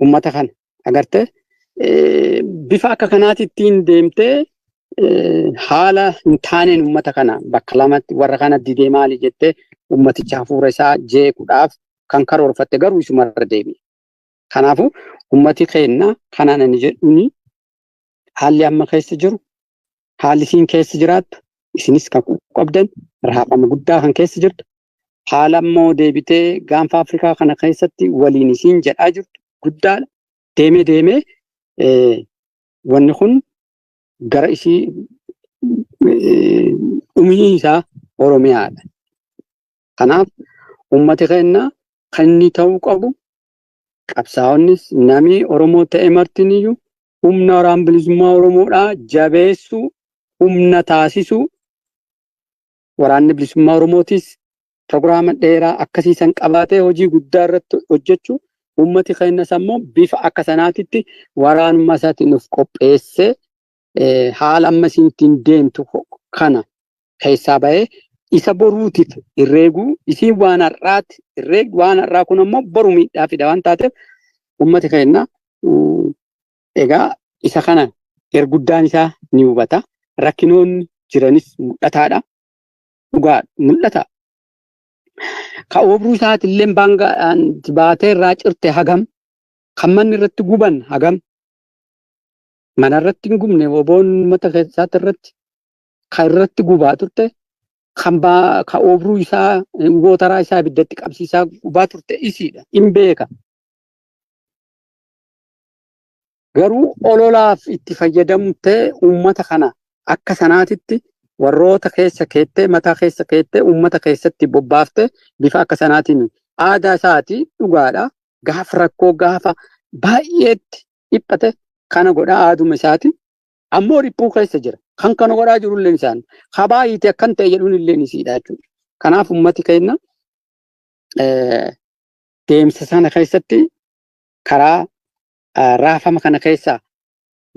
uummata kana agartee bifa akka kanaatti ittiin deemtee haala hin taaneen uummata kana bakka lamatti warra kana didee maali jettee uummaticha hafuura isaa jeequudhaaf kan karoorfatte garuu isumarra deebi'e. Kanaafuu uummati keenya kanaan ani jedhuuni haalli amma keessa jiru Haalli isiin keessa jiraattu isinis kan qabdan raafama guddaa kan keessa jirtu. Haala immoo deebitee gaanfa Afrikaa kana keessatti waliin isiin jedhaa jirtu guddaadha. Deemee deemee wanni kun gara isii dhumii isaa Oromiyaadha. Kanaaf uummati keenya kan inni ta'uu qabu qabsaa'onnis namni Oromoo ta'e martiniyyuu humna waraana bilisummaa Oromoodhaa jabeessuu, humna taasisuu, waraanni bilisummaa Oromootis pirogiraama dheeraa akkasiisan qabaatee hojii guddaa irratti hojjechuu, uummati keenyas ammoo bifa akka sanaatitti waraanummaa isaatiin of qopheessee haala amma isiin ittiin deemtu kana keessaa bahee isa boruutiif herreeguu, isiin waan har'aati herreegu, waan har'aa kun ammoo boru miidhaa fida waan taateef uummati keenya egaa isa kana erguddaan isaa ni hubata. Rakkinoonni jiranis mul'ataadha. Dhugaa mul'ata. Ka oobruu isaatillee baangaadhaan baatee irraa cirte hagam, kan manni irratti guban hagam, mana irratti hin gubne oboon uummata keessaatti irratti kan irratti gubaa turte, kan ka oobruu isaa gootaraa isaa ibiddatti qabsiisaa gubaa turte isiidha. Hin beeka. Garuu ololaaf itti fayyadamtee uummata kana akka sanaatitti warroota keessa keettee, mataa keessa keettee, uummata keessatti bobbaaftee bifa akka sanaatiin aadaa isaati dhugaadha. Gaafa rakkoo gaafa baay'eetti dhiphate kana godhaa aaduma isaati. Ammoo dhiphuu keessa jira. Kan kana godhaa jirullee isaan. Ka baay'ite akkan ta'e jedhuun illee isiidha jechuudha. Kanaaf uummati keenya deemsa sana keessatti karaa raafama kana keessaa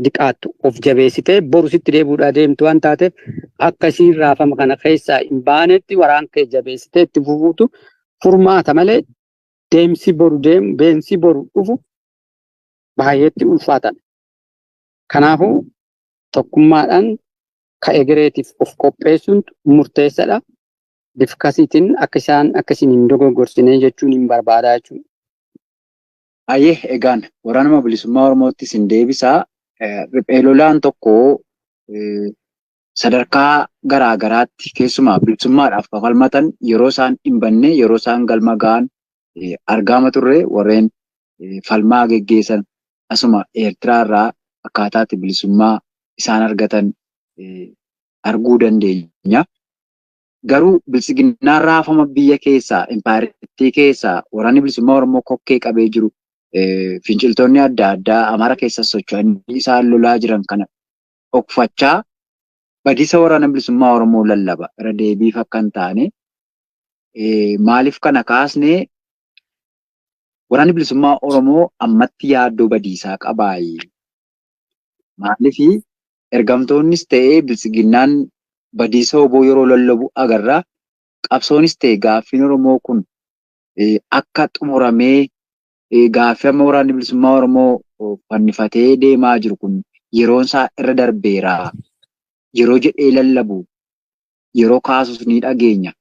diqaattu of jabeessitee boru sitti deebi'uudhaa deemtu waan taateef akka isiin raafama kana keessaa hin baanetti waraan kee jabeessitee itti fufuutu furmaata malee deemsi boru deemu deemsi boru dhufu baay'eetti ulfaatadha. Kanaafuu tokkummaadhaan ka egereetiif of qopheessuun murteessaadha. Bifa kasiitiin akka isaan akka isin hin dogoggorsinee jechuun hin barbaadaa jechuudha. Ayyee, egaan waraanuma bilisummaa Oromootti isin deebisaa. Riphee lolaan tokko sadarkaa garaa garaatti keessumaa bilisummaadhaaf kafalmatan yeroo isaan hin banne, yeroo isaan galma ga'an argaama turre. Warreen falmaa geggeessan asuma Eertiraa irraa akkaataatti bilisummaa isaan argatan arguu dandeenya. Garuu bilisiginnaan raafama biyya keessaa, impaayerittii keessaa waraanni bilisummaa Oromoo kokkee qabee jiru, finciltoonni adda addaa Amaara keessa socho'anii isaan lolaa jiran kana dhokfachaa badiisa waraana bilisummaa Oromoo lallaba. Irra deebiif akka hin taane maaliif kana kaasne? Waraanni bilisummaa Oromoo ammatti yaaddoo badiisaa qabaayi? Maaliif ergamtoonnis ta'ee bilisiginnaan badiisa oboo yeroo lallabu agarra. Qabsoonis ta'e gaaffiin Oromoo kun akka xumuramee gaaffii amma waraanni bilisummaa Oromoo fannifatee deemaa jiru kun yeroon isaa irra darbeera. Yeroo jedhee lallabu yeroo kaasus ni dhageenya.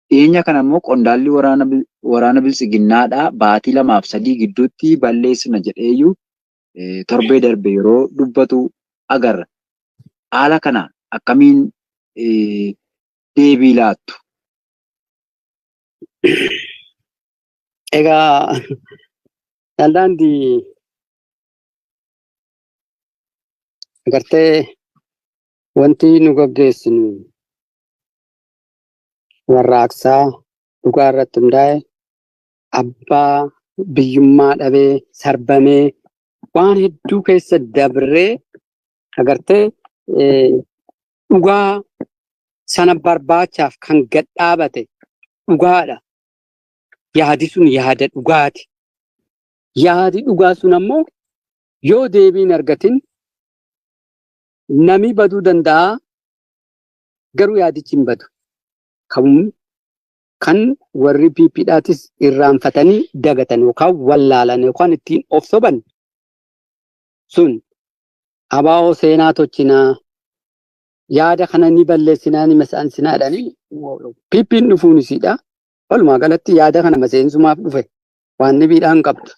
Dhiyeenya kana immoo qondaalli waraana bilisiginnaadhaa baatii 2 fi 3 gidduutti balleessina jedheeyyuu torbee darbe yeroo dubbatu agarra. Haala kana akkamiin deebii laattu? Egaa daandii agartee wanti nu gaggeessinu warraaqsaa dhugaa irratti hundaa'e, abbaa biyyummaa dhabee sarbamee waan hedduu keessa dabree agartee dhugaa sana barbaachaaf kan gad dhaabate dhugaadha. Yaadi sun yaada dhugaati. Yaadi dhugaa sun ammoo yoo deebiin argatin nami baduu danda'a, garuu yaadichi hin badu. Kan warri PPdhaatis irraanfatanii dagatan yookaan wallaalan yookaan ittiin of soban sun abaa'oo seenaa tolchinaa, yaada kana ni balleessinaa, ni masaansinaa jedhanii PP'n dhufuun isiidha. Walumaa galatti yaada kana maseensumaaf dhufe, waan dhibiidhaan qabdu.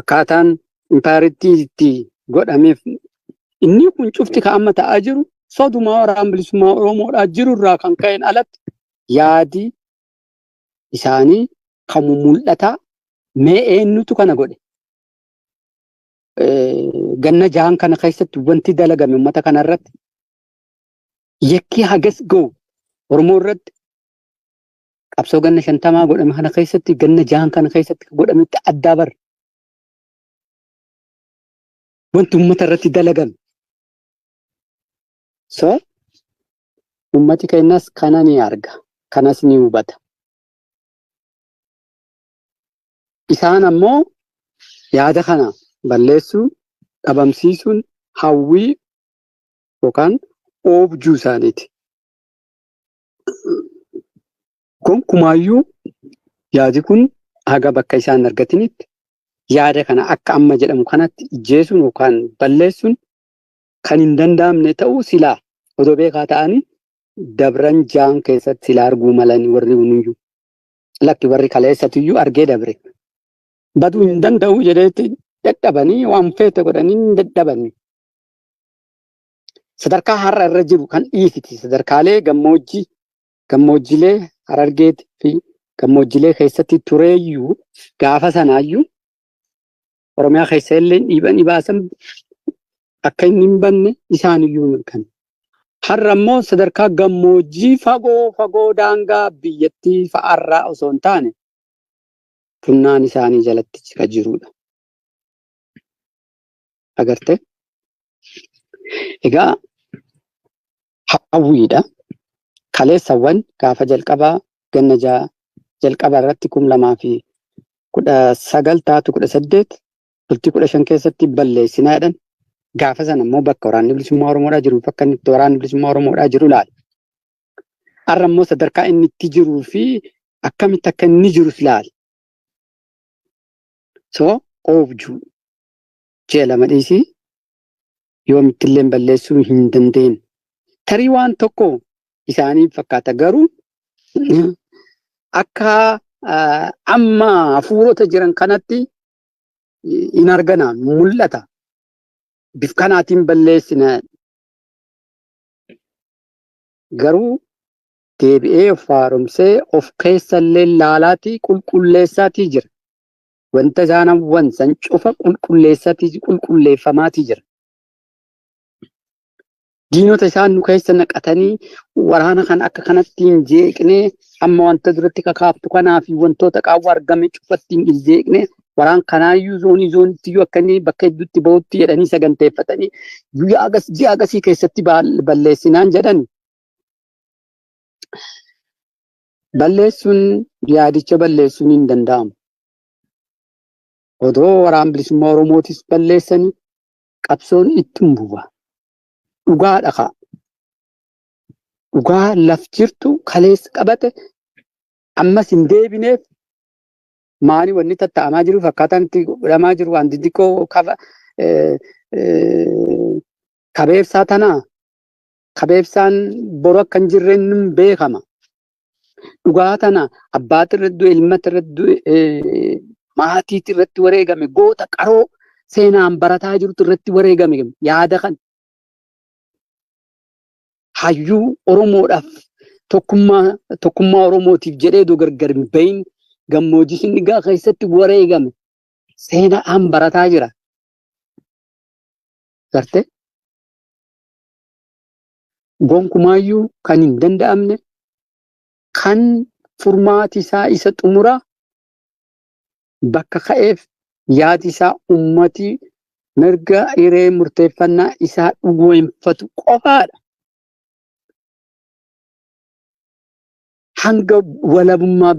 Akkaataan impaayeritti itti godhameef Inni kun cufti kan amma ta'aa jiru sodumaa Waraana Bilisummaa Oromoodhaa jirurraa kan ka'een alatti yaadi isaanii kan mul'ataa mee eenyutu kana godhe? Ganna jahan kana keessatti wanti dalagame uummata kanarratti yakkii hagas ga'u Oromoo irratti qabsoo ganna 50 godhame kana keessatti ganna jahan kana keessatti godhametti addaa bara. Wanti uummata irratti dalagame. So uummati keenyas kana ni arga. Kanas ni hubata. Isaan ammoo yaada kana balleessuu, dhabamsiisuun hawwii yookaan oobjuu isaaniiti. Gonkumaayyuu yaadi kun haga bakka isaan argatinitti yaada kana akka amma jedhamu kanatti ijjeesuun yookaan balleessuun kan hin danda'amne ta'uu silaa odoo beekaa ta'anii dabran jaan keessatti silaa arguu malanii warri hunuyyuu. Lakki warri kaleessatuyyuu argee dabre. Baduu hin danda'u jedheetti dadhabanii waan feete godhanii hin dadhabanii. Sadarkaa har'a irra jiru kan dhiisiti sadarkaalee gammoojjii gammoojjilee Harargeetii fi gammoojjilee keessatti tureeyyuu gaafa sanaayyuu Oromiyaa keessa illee dhiibanii baasan akka inni hin banne isaaniyyuu mirkan. Har'a immoo sadarkaa gammoojjii fagoo fagoo daangaa biyyattii fa'aarraa osoo hin taane funnaan isaanii jalatti kan jirudha. Agartee? Egaa hawwiidha. Kaleessawwan gaafa jalqabaa ganna jalqaba irratti 2019 taatu 18 bultii 15 keessatti balleessinaa jedhan. Gaafa sana immoo bakka Waraanni Bilisummaa Oromoodhaa jiru bakka inni itti Waraanni Bilisummaa Oromoodhaa jiru ilaali. Har'a immoo sadarkaa inni itti jiruu fi akkamitti akka inni jirus ilaali. So oobjuu ji'a 2 dhiisii yoomittillee balleessuu hin dandeenye. Tarii waan tokko isaaniif fakkaata garuu akka amma hafuurota jiran kanatti hin argana mul'ata. Bif kanaatiin balleessina. Garuu deebi'ee of haaromsee of keessallee laalaatii qulqulleessaatii jira. Wanta isaan hawwan san cufa qulqulleessaatii qulqulleeffamaatii jira. Diinota isaan nu keessa naqatanii waraana kan akka kanatti hin jeeqnee amma wanta duratti kakaaftu kanaa fi wantoota qaawwa argame cufatti hin jeeqnee waraan kanaayyuu zoonii zoonitti akka inni bakka hedduutti bahutti jedhanii saganteeffatanii guyyaa agas ji'a agasii keessatti balleessinaan jedhan. Balleessuun yaadicha balleessuun hin danda'amu. Odoo Waraan Bilisummaa Oromootis balleessanii qabsoon ittum bu'a. Dhugaadha kaa. Dhugaa laf jirtu kaleessa qabate ammas hin deebineef maani wanni tatta'amaa jiru akkaataan itti godhamaa jiru waan xixiqqoo kaba kabeebsaa tanaa kabeebsaan boru akka hin jirreen nun beekama. Dhugaa tana abbaati irratti du'e, ilmati irratti du'e, maatiiti irratti wareegame, goota qaroo seenaan barataa jirutu irratti wareegame yaada kana. Hayyuu Oromoodhaaf tokkummaa Oromootiif jedhee odoo gargar hin bahin gammoojjii Shinnigaa keessatti wareegame seenaan barataa jira. Gartee? Gonkumaayyuu kan hin danda'amne kan furmaati isaa isa xumura bakka ka'eef yaadi isaa ummati mirga hiree murteeffannaa isaa dhugoomfatu qofaadha. Hanga walabummaa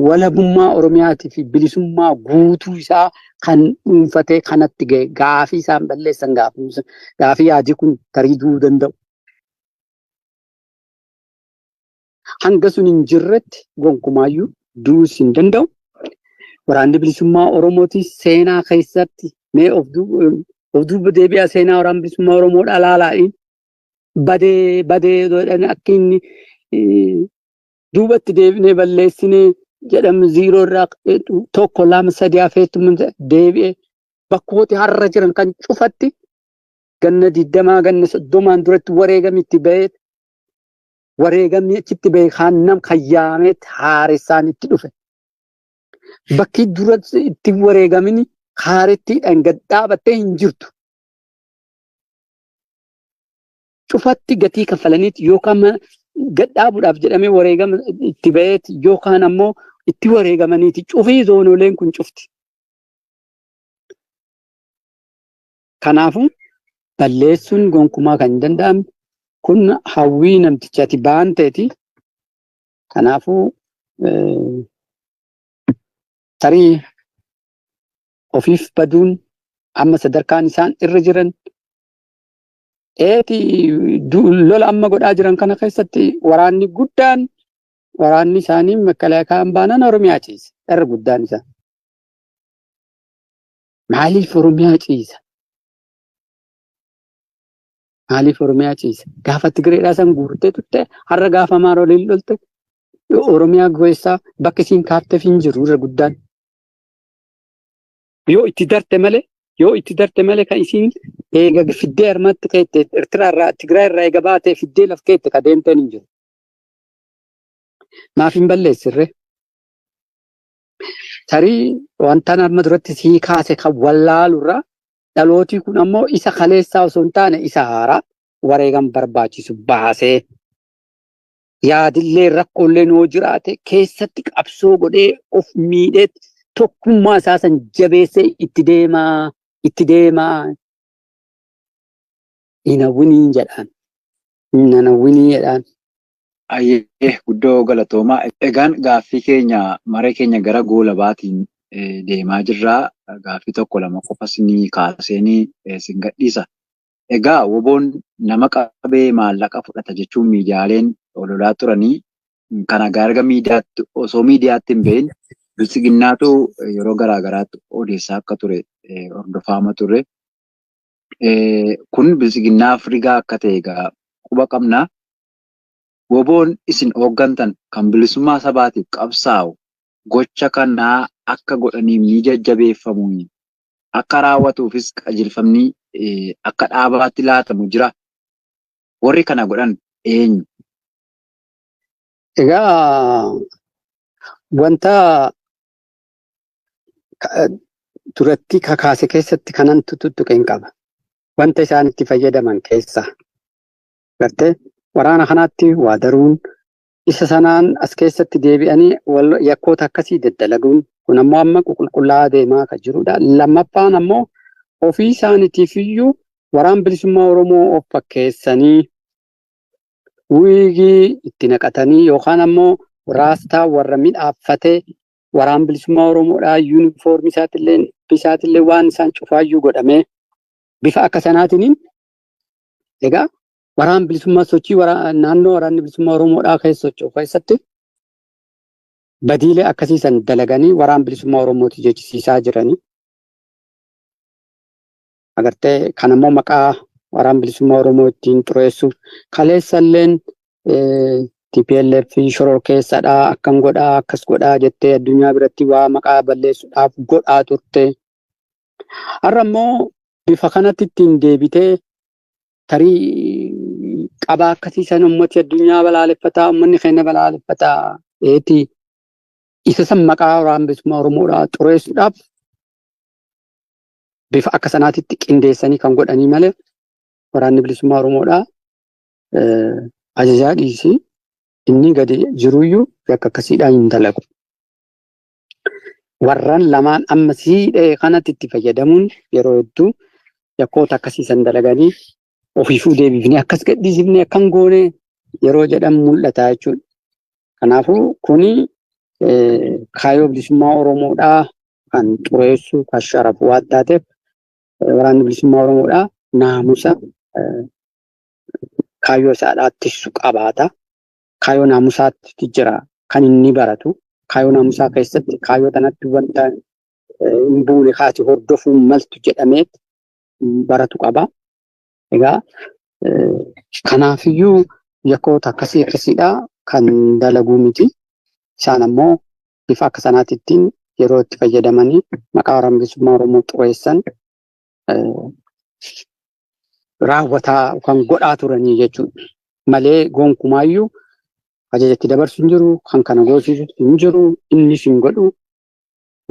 walabummaa Oromiyaatii fi bilisummaa guutuu isaa kan dhuunfatee kanatti ga'e gaafii isaan balleessan gaafii yaadii kun tarii du'uu danda'u. Hanga sun hin jirretti gonkumaayyuu du'uus hin danda'u. Waraanni Bilisummaa Oromootis seenaa keessatti mee of duuba deebi'aa seenaa Waraana Bilisummaa Oromoodhaa ilaalaa badee badee jedhanii akka inni duubatti deebinee balleessinee jedhamu ziiroo irraa 1 2 3 hafeetu deebi'ee Bakkooti har'a jiran kan cufatti ganna 20 ganna 30 duratti wareegamni itti ba'ee wareegamni achitti ba'e kan nam kan yaameet haaressaan itti dhufe. Bakki dura itti wareegamini haarettiidhaan gad dhaabattee hin jirtu. Cufatti gatii kaffalaniiti yookaan gad dhaabuudhaaf jedhamee wareegama itti ba'eet yookaan ammoo itti wareegamaniiti cufii zoonoleen kun cufti. Kanaafuu balleessuun gonkumaa kan hin danda'amne kun hawwii namtichaati ba'an ta'eeti. Kanaafuu tarii ofiif baduun amma sadarkaan isaan irra jiran eeti lola amma godhaa jiran kana keessatti waraanni guddaan waraanni isaanii makalaakaan baanaan Oromiyaa ciisa. Irra guddaan isaa. Maaliif Oromiyaa ciisa? Maaliif Oromiyaa ciisa? Gaafa Tigireedhaa san guurtee turte har'a gaafa Amaara waliin lolte Oromiyaa keessaa bakka isiin kaafteef hin jiru irra guddaan. Yoo itti darte malee yoo itti darte malee kan isiin eega fiddee harmatti keette Eertiraa irraa Tigraay irraa eega baatee fiddee laf keette ka deemteen hin jiru. Maaf hin balleessirre? Tarii wanta amma duratti sii kaase kan wallaalurraa dhalootii kun ammoo isa kaleessaa osoo hin taane isa haaraa wareegama barbaachisu baasee yaadillee rakkoolee noo jiraate keessatti qabsoo godhee of miidhee tokkummaa isaa san jabeessee itti deemaa itti deemaa hin hawwiniin jedhaan hin hawwinii jedhaan. Ayyee guddoo galatoomaa. Egaan gaaffii keenya maree keenya gara goolabaatiin deemaa jirraa. Gaaffii tokko lama qofa sinii kaaseenii sin gadhiisa. Egaa WBOn nama qabee maallaqa fudhata jechuun miidiyaaleen ololaa turanii kana erga miidiyaatti osoo miidiyaatti hin bahin biltsiginnaatu yeroo garaa garaatti odeessaa akka ture hordofaama ture. Kun biltsiginnaaf rigaa akka ta'e egaa quba qabna. WBOn isin hooggantan kan bilisummaa sabaatiif qabsaa'u gocha kanaa akka godhaniif ni jajjabeeffamu. Akka raawwatuufis qajeelfamni akka dhaabaatti laatamu jira. Warri kana godhan eenyu? Egaa wanta duratti kakaase keessatti kanan tuttuqe hin qaba. Wanta isaan itti fayyadaman keessa gartee waraana kanaatti waa daruun isa sanaan as keessatti deebi'anii yakkoota akkasii daddalaguun kun ammoo amma qulqullaa'aa deemaa kan jirudha. Lammaffaan ammoo ofii isaaniitiif iyyuu waraan bilisummaa Oromoo of fakkeessanii wiigii itti naqatanii yookaan ammoo raastaa warra midhaaffatee waraan bilisummaa Oromoodhaa yuunifoormii isaatillee isaatillee waan isaan cufaayyuu godhamee bifa akka sanaatiin egaa waraan bilisummaa sochii naannoo waraanni bilisummaa Oromoodhaa keessa socho'u keessatti badiilee akkasii san dalaganii waraan bilisummaa Oromooti jechisiisaa jiranii. Agartee kan ammoo maqaa waraan bilisummaa Oromoo ittiin xureessuuf kaleessalleen TPLF shoror keessadhaa akkan godhaa akkas godhaa jettee addunyaa biratti waa maqaa balleessuudhaaf godhaa turte. Har'a immoo bifa kanatti ittiin deebitee tarii qabaa akkasii san ummati addunyaa balaaleffataa uummanni keenya balaaleffataa eeti isa san maqaa waraan bilisummaa Oromoodhaa xureessuudhaaf bifa akka sanaatitti qindeessanii kan godhanii malee waraanni bilisummaa Oromoodhaa ajajaa dhiisii inni gadi jiruyyuu yakka akkasiidhaan hin dalagu. Warran lamaan amma siidhee kanatti itti fayyadamuun yeroo hedduu yakkoota akkasii san dalaganii ofiifuu deebifnee akkas gadhiisifnee akkan goone yeroo jedhan mul'ata jechuudha. Kanaafuu kuni kaayyoo bilisummaa Oromoodhaa kan xureessu kan sharafu waan taateef waraanni bilisummaa Oromoodhaa naamusa kaayyoo isaadhaa tiksu qabaata. Kaayyoo naamusaatti jira kan inni baratu. Kaayyoo naamusaa keessatti kaayyoo tanatti wanta hin buune kaati hordofuun maltu jedhamee baratu qaba. Egaa kanaafiyyuu yakkoota akkasii akkasiidhaa kan dalaguu miti. Isaan ammoo bifa akka sanaatittiin yeroo itti fayyadamanii maqaa Waraana Bilisummaa Oromoo xureessan raawwataa kan godhaa turanii jechuudha. Malee gonkumaayyuu ajajatti dabarsu hin jiru, kan kana goosisu hin jiru, innis hin godhu.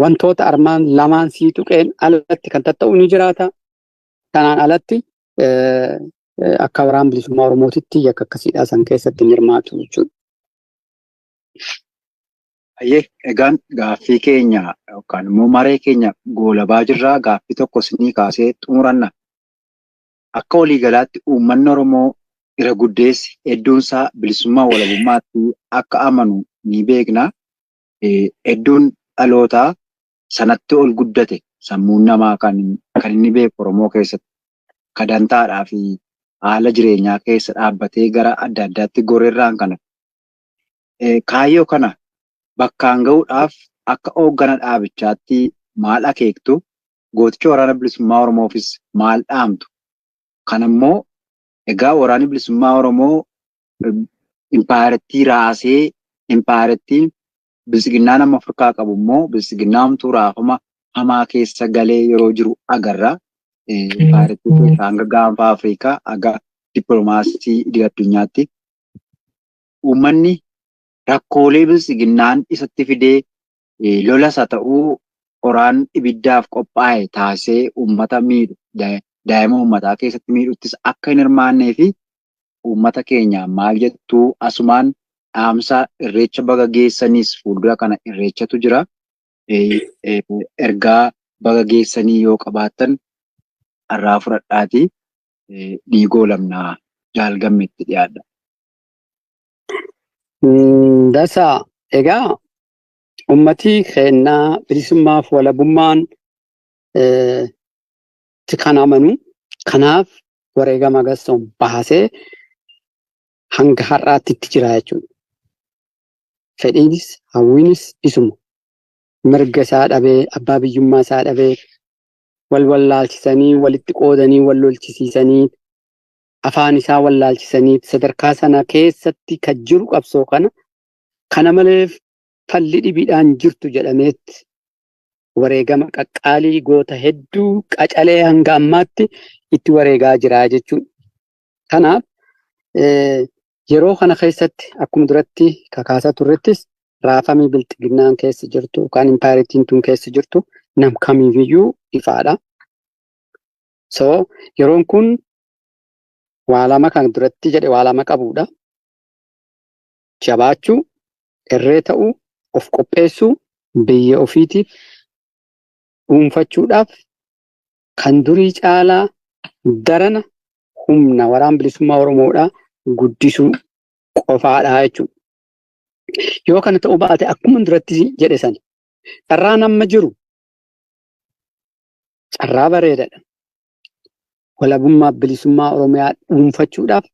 Wantoota armaan lamaan sii tuqeen alatti kan tatta'u ni jiraata. Kanaan alatti akka Waraana Bilisummaa Oromootitti yakka akkasiidhaa san keessatti hin hirmaatu jechuudha. Ayyee, egaan gaaffii keenya yookaan immoo maree keenya goolabaa jirraa, gaaffii tokko isinii kaasee xumuranna. Akka waliigalaatti uummanni Oromoo irra guddeessi hedduunsaa bilisummaa walabummaatti akka amanu ni beekna. Hedduun dhalootaa sanatti ol guddate, sammuun namaa kan inni beeku Oromoo keessatti kadantaadhaa fi haala jireenyaa keessa dhaabbatee gara adda addaatti goreerraan kana. Kaayyoo kana bakkaan gahuudhaaf akka hooggana dhaabichaatti maal akeektu? Gooticha Waraana Bilisummaa Oromoofis maal dhaamtu? Kanammoo egaa Waraanni Bilisummaa Oromoo impaayarattii raasee, impaayarattiin bilisiginnaa nama Afrikaa qabu immoo bilisiginnaa hamtuu raafama hamaa keessa galee yeroo jiru agarra. Impaayarattii keessa hanga gaanfa Afrikaa haga dippiloomaasii idil addunyaatti. Uummanni rakkoolee bilisiginnaan isatti fidee lolas haa ta'uu qoraan ibiddaaf qophaa'e taasisee uummata miidhu, daa'ima uummataa keessatti miidhuttis akka hin hirmaannee fi uummata keenya maal jettuu? Asumaan dhaamsa irreecha baga geessaniis, fuuldura kana irreechatu jira. Ergaa baga geessanii yoo qabaattan har'aa fudhadhaati ni goolamnaa, jaalgammetti dhiyaadha. Dasaa, egaa uummatii keenyaa bilisummaaf walabummaan kan amanu, kanaaf wareegama gassoon baasee hanga har'aatti itti jira jechuudha. Fedhiinis hawwiinis isuma. Mirga isaa dhabee, abbaa biyyummaa isaa dhabee, wal wallaalchisanii, walitti qoodanii, wal lolchisiisanii, afaan isaa wallaalchisanii sadarkaa sana keessatti kan jiru qabsoo kana kana malee falli dhibiidhaan jirtu jedhameetti wareegama qaqqaalii goota hedduu qacalee hanga ammaatti itti wareegaa jira jechuudha. Kanaaf yeroo kana keessatti akkuma duratti kakaasaa turrettis raafamii bilxiginnaan keessa jirtu yookaan impaayeritiin tun keessa jirtu nam kamiifiyyuu ifaadha. So yeroon kun waa lama kan duratti jedhe waa lama qabudha. Jabaachuu, irree ta'uu, of qopheessuu, biyya ofiitiif dhuunfachuudhaaf kan durii caalaa darana humna Waraana Bilisummaa Oromoodhaa guddisuu qofaadha jechuudha. Yoo kana ta'uu baate, akkuma duratti jedhe sana, carraan amma jiru carraa bareedaadha. Walabummaa bilisummaa Oromiyaa dhuunfachuudhaaf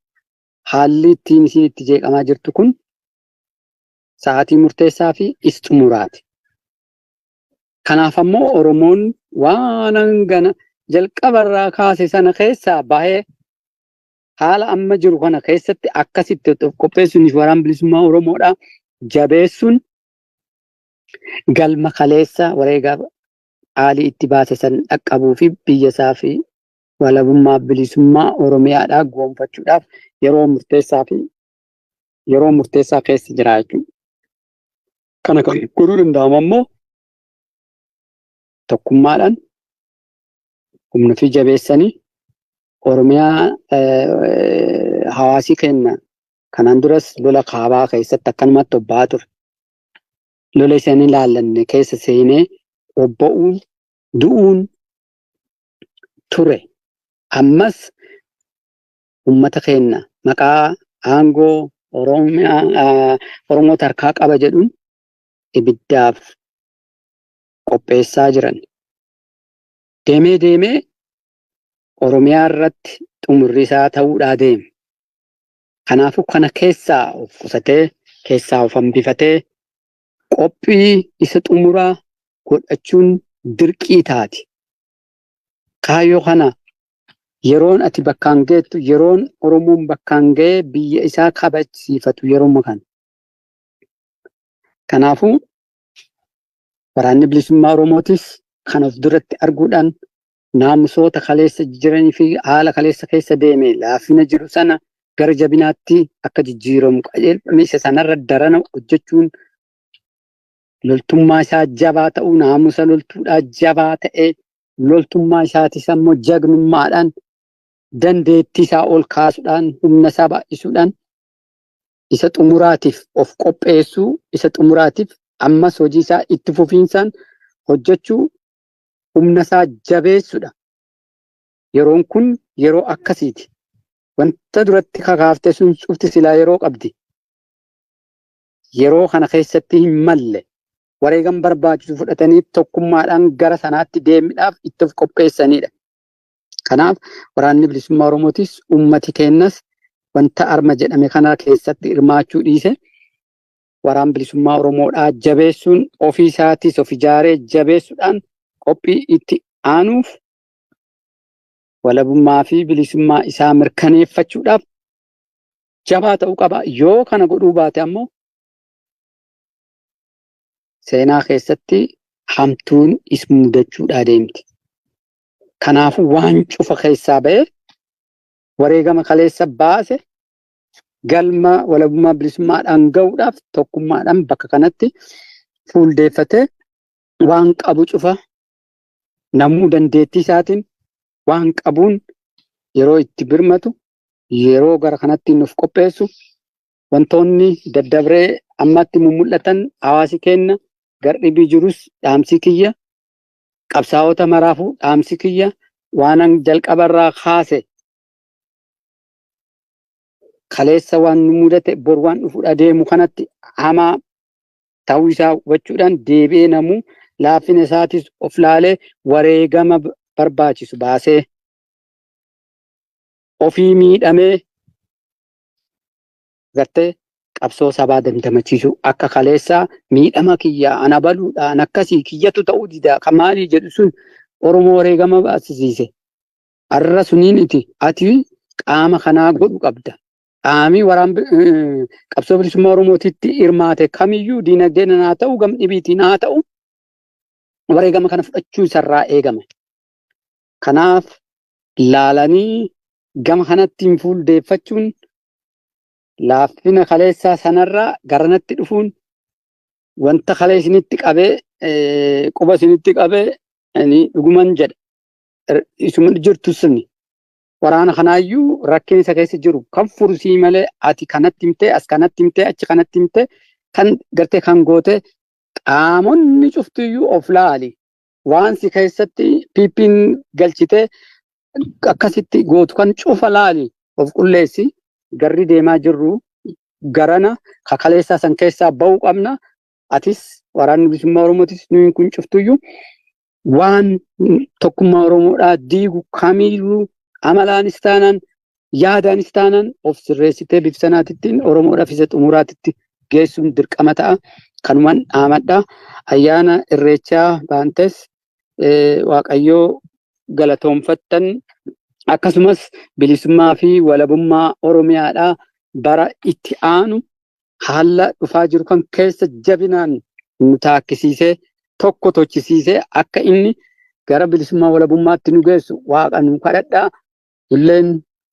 haalli ittiin isiin itti jeeqamaa jirtu kun sa'aatii murteessaa fi is xumuraati. Kanaaf ammoo Oromoon waan hangana jalqabarraa kaase sana keessaa bahee haala amma jiru kana keessatti akkasitti of qopheessuun Waraana Bilisummaa Oromoodhaa jabeessuun galma kaleessa wareegaa qaalii itti baase san dhaqqabuu fi biyya isaa fi walabummaa bilisummaa Oromiyaadhaa goonfachuudhaaf yeroo murteessaa fi yeroo murteessaa keessa jira jechuudha. Kana kan godhuu danda'amu ammoo tokkummaadhaan humna fi jabeessanii Oromiyaa hawaasii kenna. Kanaan duras lola kaabaa keessatti akkanumatti obba'aa ture. Lola isaan ilaallanne keessa seenee obba'uun du'uun ture. Ammas uummata keenya maqaa aangoo Oromiyaa Oromoo tarkaa qaba jedhuun ibiddaaf qopheessaa jiran. Deemee deemee Oromiyaa irratti xumurri isaa ta'uudhaa deema. Kanaafuu kana keessaa of qusatee, keessaa of hambifatee qophii isa xumuraa godhachuun dirqii taati. Kaayyoo kana yeroon ati bakkaan geettu, yeroon Oromoon bakkaan ga'ee biyya isaa kabajsiifatu yeroo kana. Kanaafuu Waraanni bilisummaa Oromootis kan of duratti arguudhaan naamusoota kaleessa jiranii fi haala kaleessa keessa deeme laafina jiru sana gara jabinaatti akka jijjiiramu qajeelfame isa sanarra darana hojjechuun loltummaa isaa jabaa ta'uu, naamusa loltuudhaa jabaa ta'ee, loltummaa isaatis ammoo jagnummaadhaan dandeettii isaa ol kaasuudhaan humna isaa baay'isuudhaan isa xumuraatiif of qopheessuu, isa xumuraatiif ammas hojii isaa itti fufiinsaan hojjechuu, humna isaa jabeessuudha. Yeroon kun yeroo akkasiiti. Wanta duratti kakaaftee sun cufti silaa yeroo qabdi. Yeroo kana keessatti hin malle wareegama barbaachisu fudhatanii tokkummaadhaan gara sanaatti deemuudhaaf itti of qopheessanidha. Kanaaf waraanni bilisummaa Oromootis uummati keenyas wanta arma jedhame kana keessatti hirmaachuu dhiise waraan bilisummaa Oromoodhaa jabeessuun ofii isaatis of ijaaree jabeessuudhaan qophii itti aanuuf walabummaa fi bilisummaa isaa mirkaneeffachuudhaaf jabaa ta'uu qaba. Yoo kana godhuu baate ammoo seenaa keessatti hamtuun is mudachuudhaa deemti. Kanaafuu waan cufa keessaa ba'ee wareegama kaleessa baase galma walabummaa bilisummaadhaan ga'uudhaaf tokkummaadhaan bakka kanatti fuuldeeffatee waan qabu cufa namuu dandeettii isaatiin waan qabuun yeroo itti birmatu, yeroo gara kanatti nuuf qopheessu, wantoonni daddabree ammatti mul'atan hawaasi keenya gardhibii jirus dhaamsi kiyya, qabsaa'ota maraafuu dhaamsi kiyya waanan jalqabarraa kaase kaleessa waan nu mudate bor waan dhufuudha deemu kanatti hamaa ta'uu isaa hubachuudhaan deebi'ee namuu laafina isaatis of laalee wareegama barbaachisu baasee ofii miidhamee gartee qabsoo sabaa dandamachiisu akka kaleessaa miidhama kiyyaa ana baluudhaan akkasii kiyyatu ta'uu dida kan maalii jedhu sun Oromoo wareegama baasisiise. Har'a suniin iti ati qaama kanaa godhu qabda. Qaamii waraan qabsoo bilisummaa Oromootitti hirmaate kamiyyuu diinagdeen haa ta'u gam dhibiitiin haa ta'u wareegama kana fudhachuu isarraa eegama. Kanaaf laalanii gama kanatti hin fuuldeeffachuun laaffina kaleessaa sanarraa garanatti dhufuun wanta kalee isinitti qabee quba isinitti qabee dhuguman jedha. Isuma jirtu suni waraana kanaayyuu rakkina isa keessa jiru kan furusii malee ati kanatti himtee as kanatti himtee achi kanatti himtee kan gartee kan goote qaamonni cuftiyyuu of laali. Waan si keessatti piippiin galchitee akkasitti gootu kan cufa laali of qulleessi. Garri deemaa jirru garana kakaleessaa san keessaa ba'uu qabna. Atis waraanni bilisummaa Oromootis nuyi kun cuftuyyuu waan tokkummaa Oromoodhaa diigu kamiyyuu amalaanis taanaan yaadaanis taanaan of sirreessitee bifa sanaatittiin Oromoodhaaf isa xumuraatitti geessuun dirqama ta'a. Kanumaan dhaamadha. Ayyaana Irreechaa baantes Waaqayyoo galatoonfattan akkasumas bilisummaa fi walabummaa Oromiyaadhaa bara itti aanu haala dhufaa jiru kan keessa jabinaan nu taakkisiisee tokko tochisiisee akka inni gara bilisummaa walabummaatti nu geessu Waaqa nu kadhadhaa. Illeen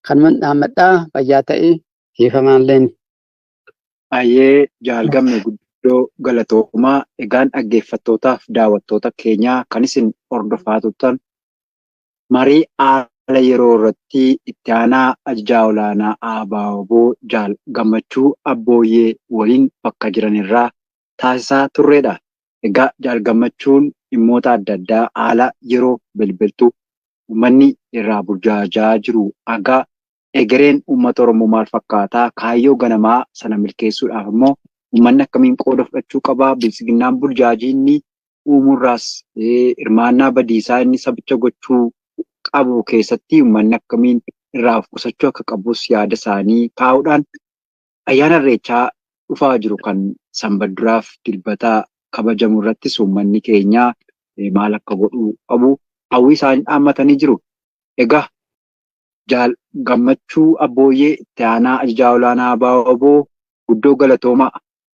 kanumaan dhaammadhaa fayyaa ta'ee hiifamaalleen. Baay'ee jaalgamne guddoo galatoomaa. Egaan dhaggeeffattootaaf daawwattoota keenyaa kan isin hordofaa turtan marii haala yeroo irratti itti aanaa ajajaa olaanaa ABO Jaal Gammachuu Abbooyyee waliin bakka jiran irraa taasisaa turredha. Egaa Jaal Gammachuun dhimmoota adda addaa haala yeroo bilbiltu uummanni irraa burjaajaa jiru haga egereen uummata Oromoo maal fakkaataa kaayyoo ganamaa sana milkeessuudhaaf immoo uummanni akkamiin qooda fudhachuu qabaa bilisiginnaan burjaajii inni uumuurraas hirmaannaa badiisaa inni sabicha gochuu qabu keessatti uummanni akkamiin irraa of qusachuu akka qabus yaada isaanii kaa'uudhaan ayyaana Irreechaa dhufaa jiru kan sanbadduraaf dilbataa kabajamu irrattis uummanni keenya maal akka godhuu qabu hawwii isaanii dhaammatanii jiru. Egaa Jaal Gammachuu Abbooyyee itti aanaa ajajaa olaanaa ABO guddoo galatoomaa.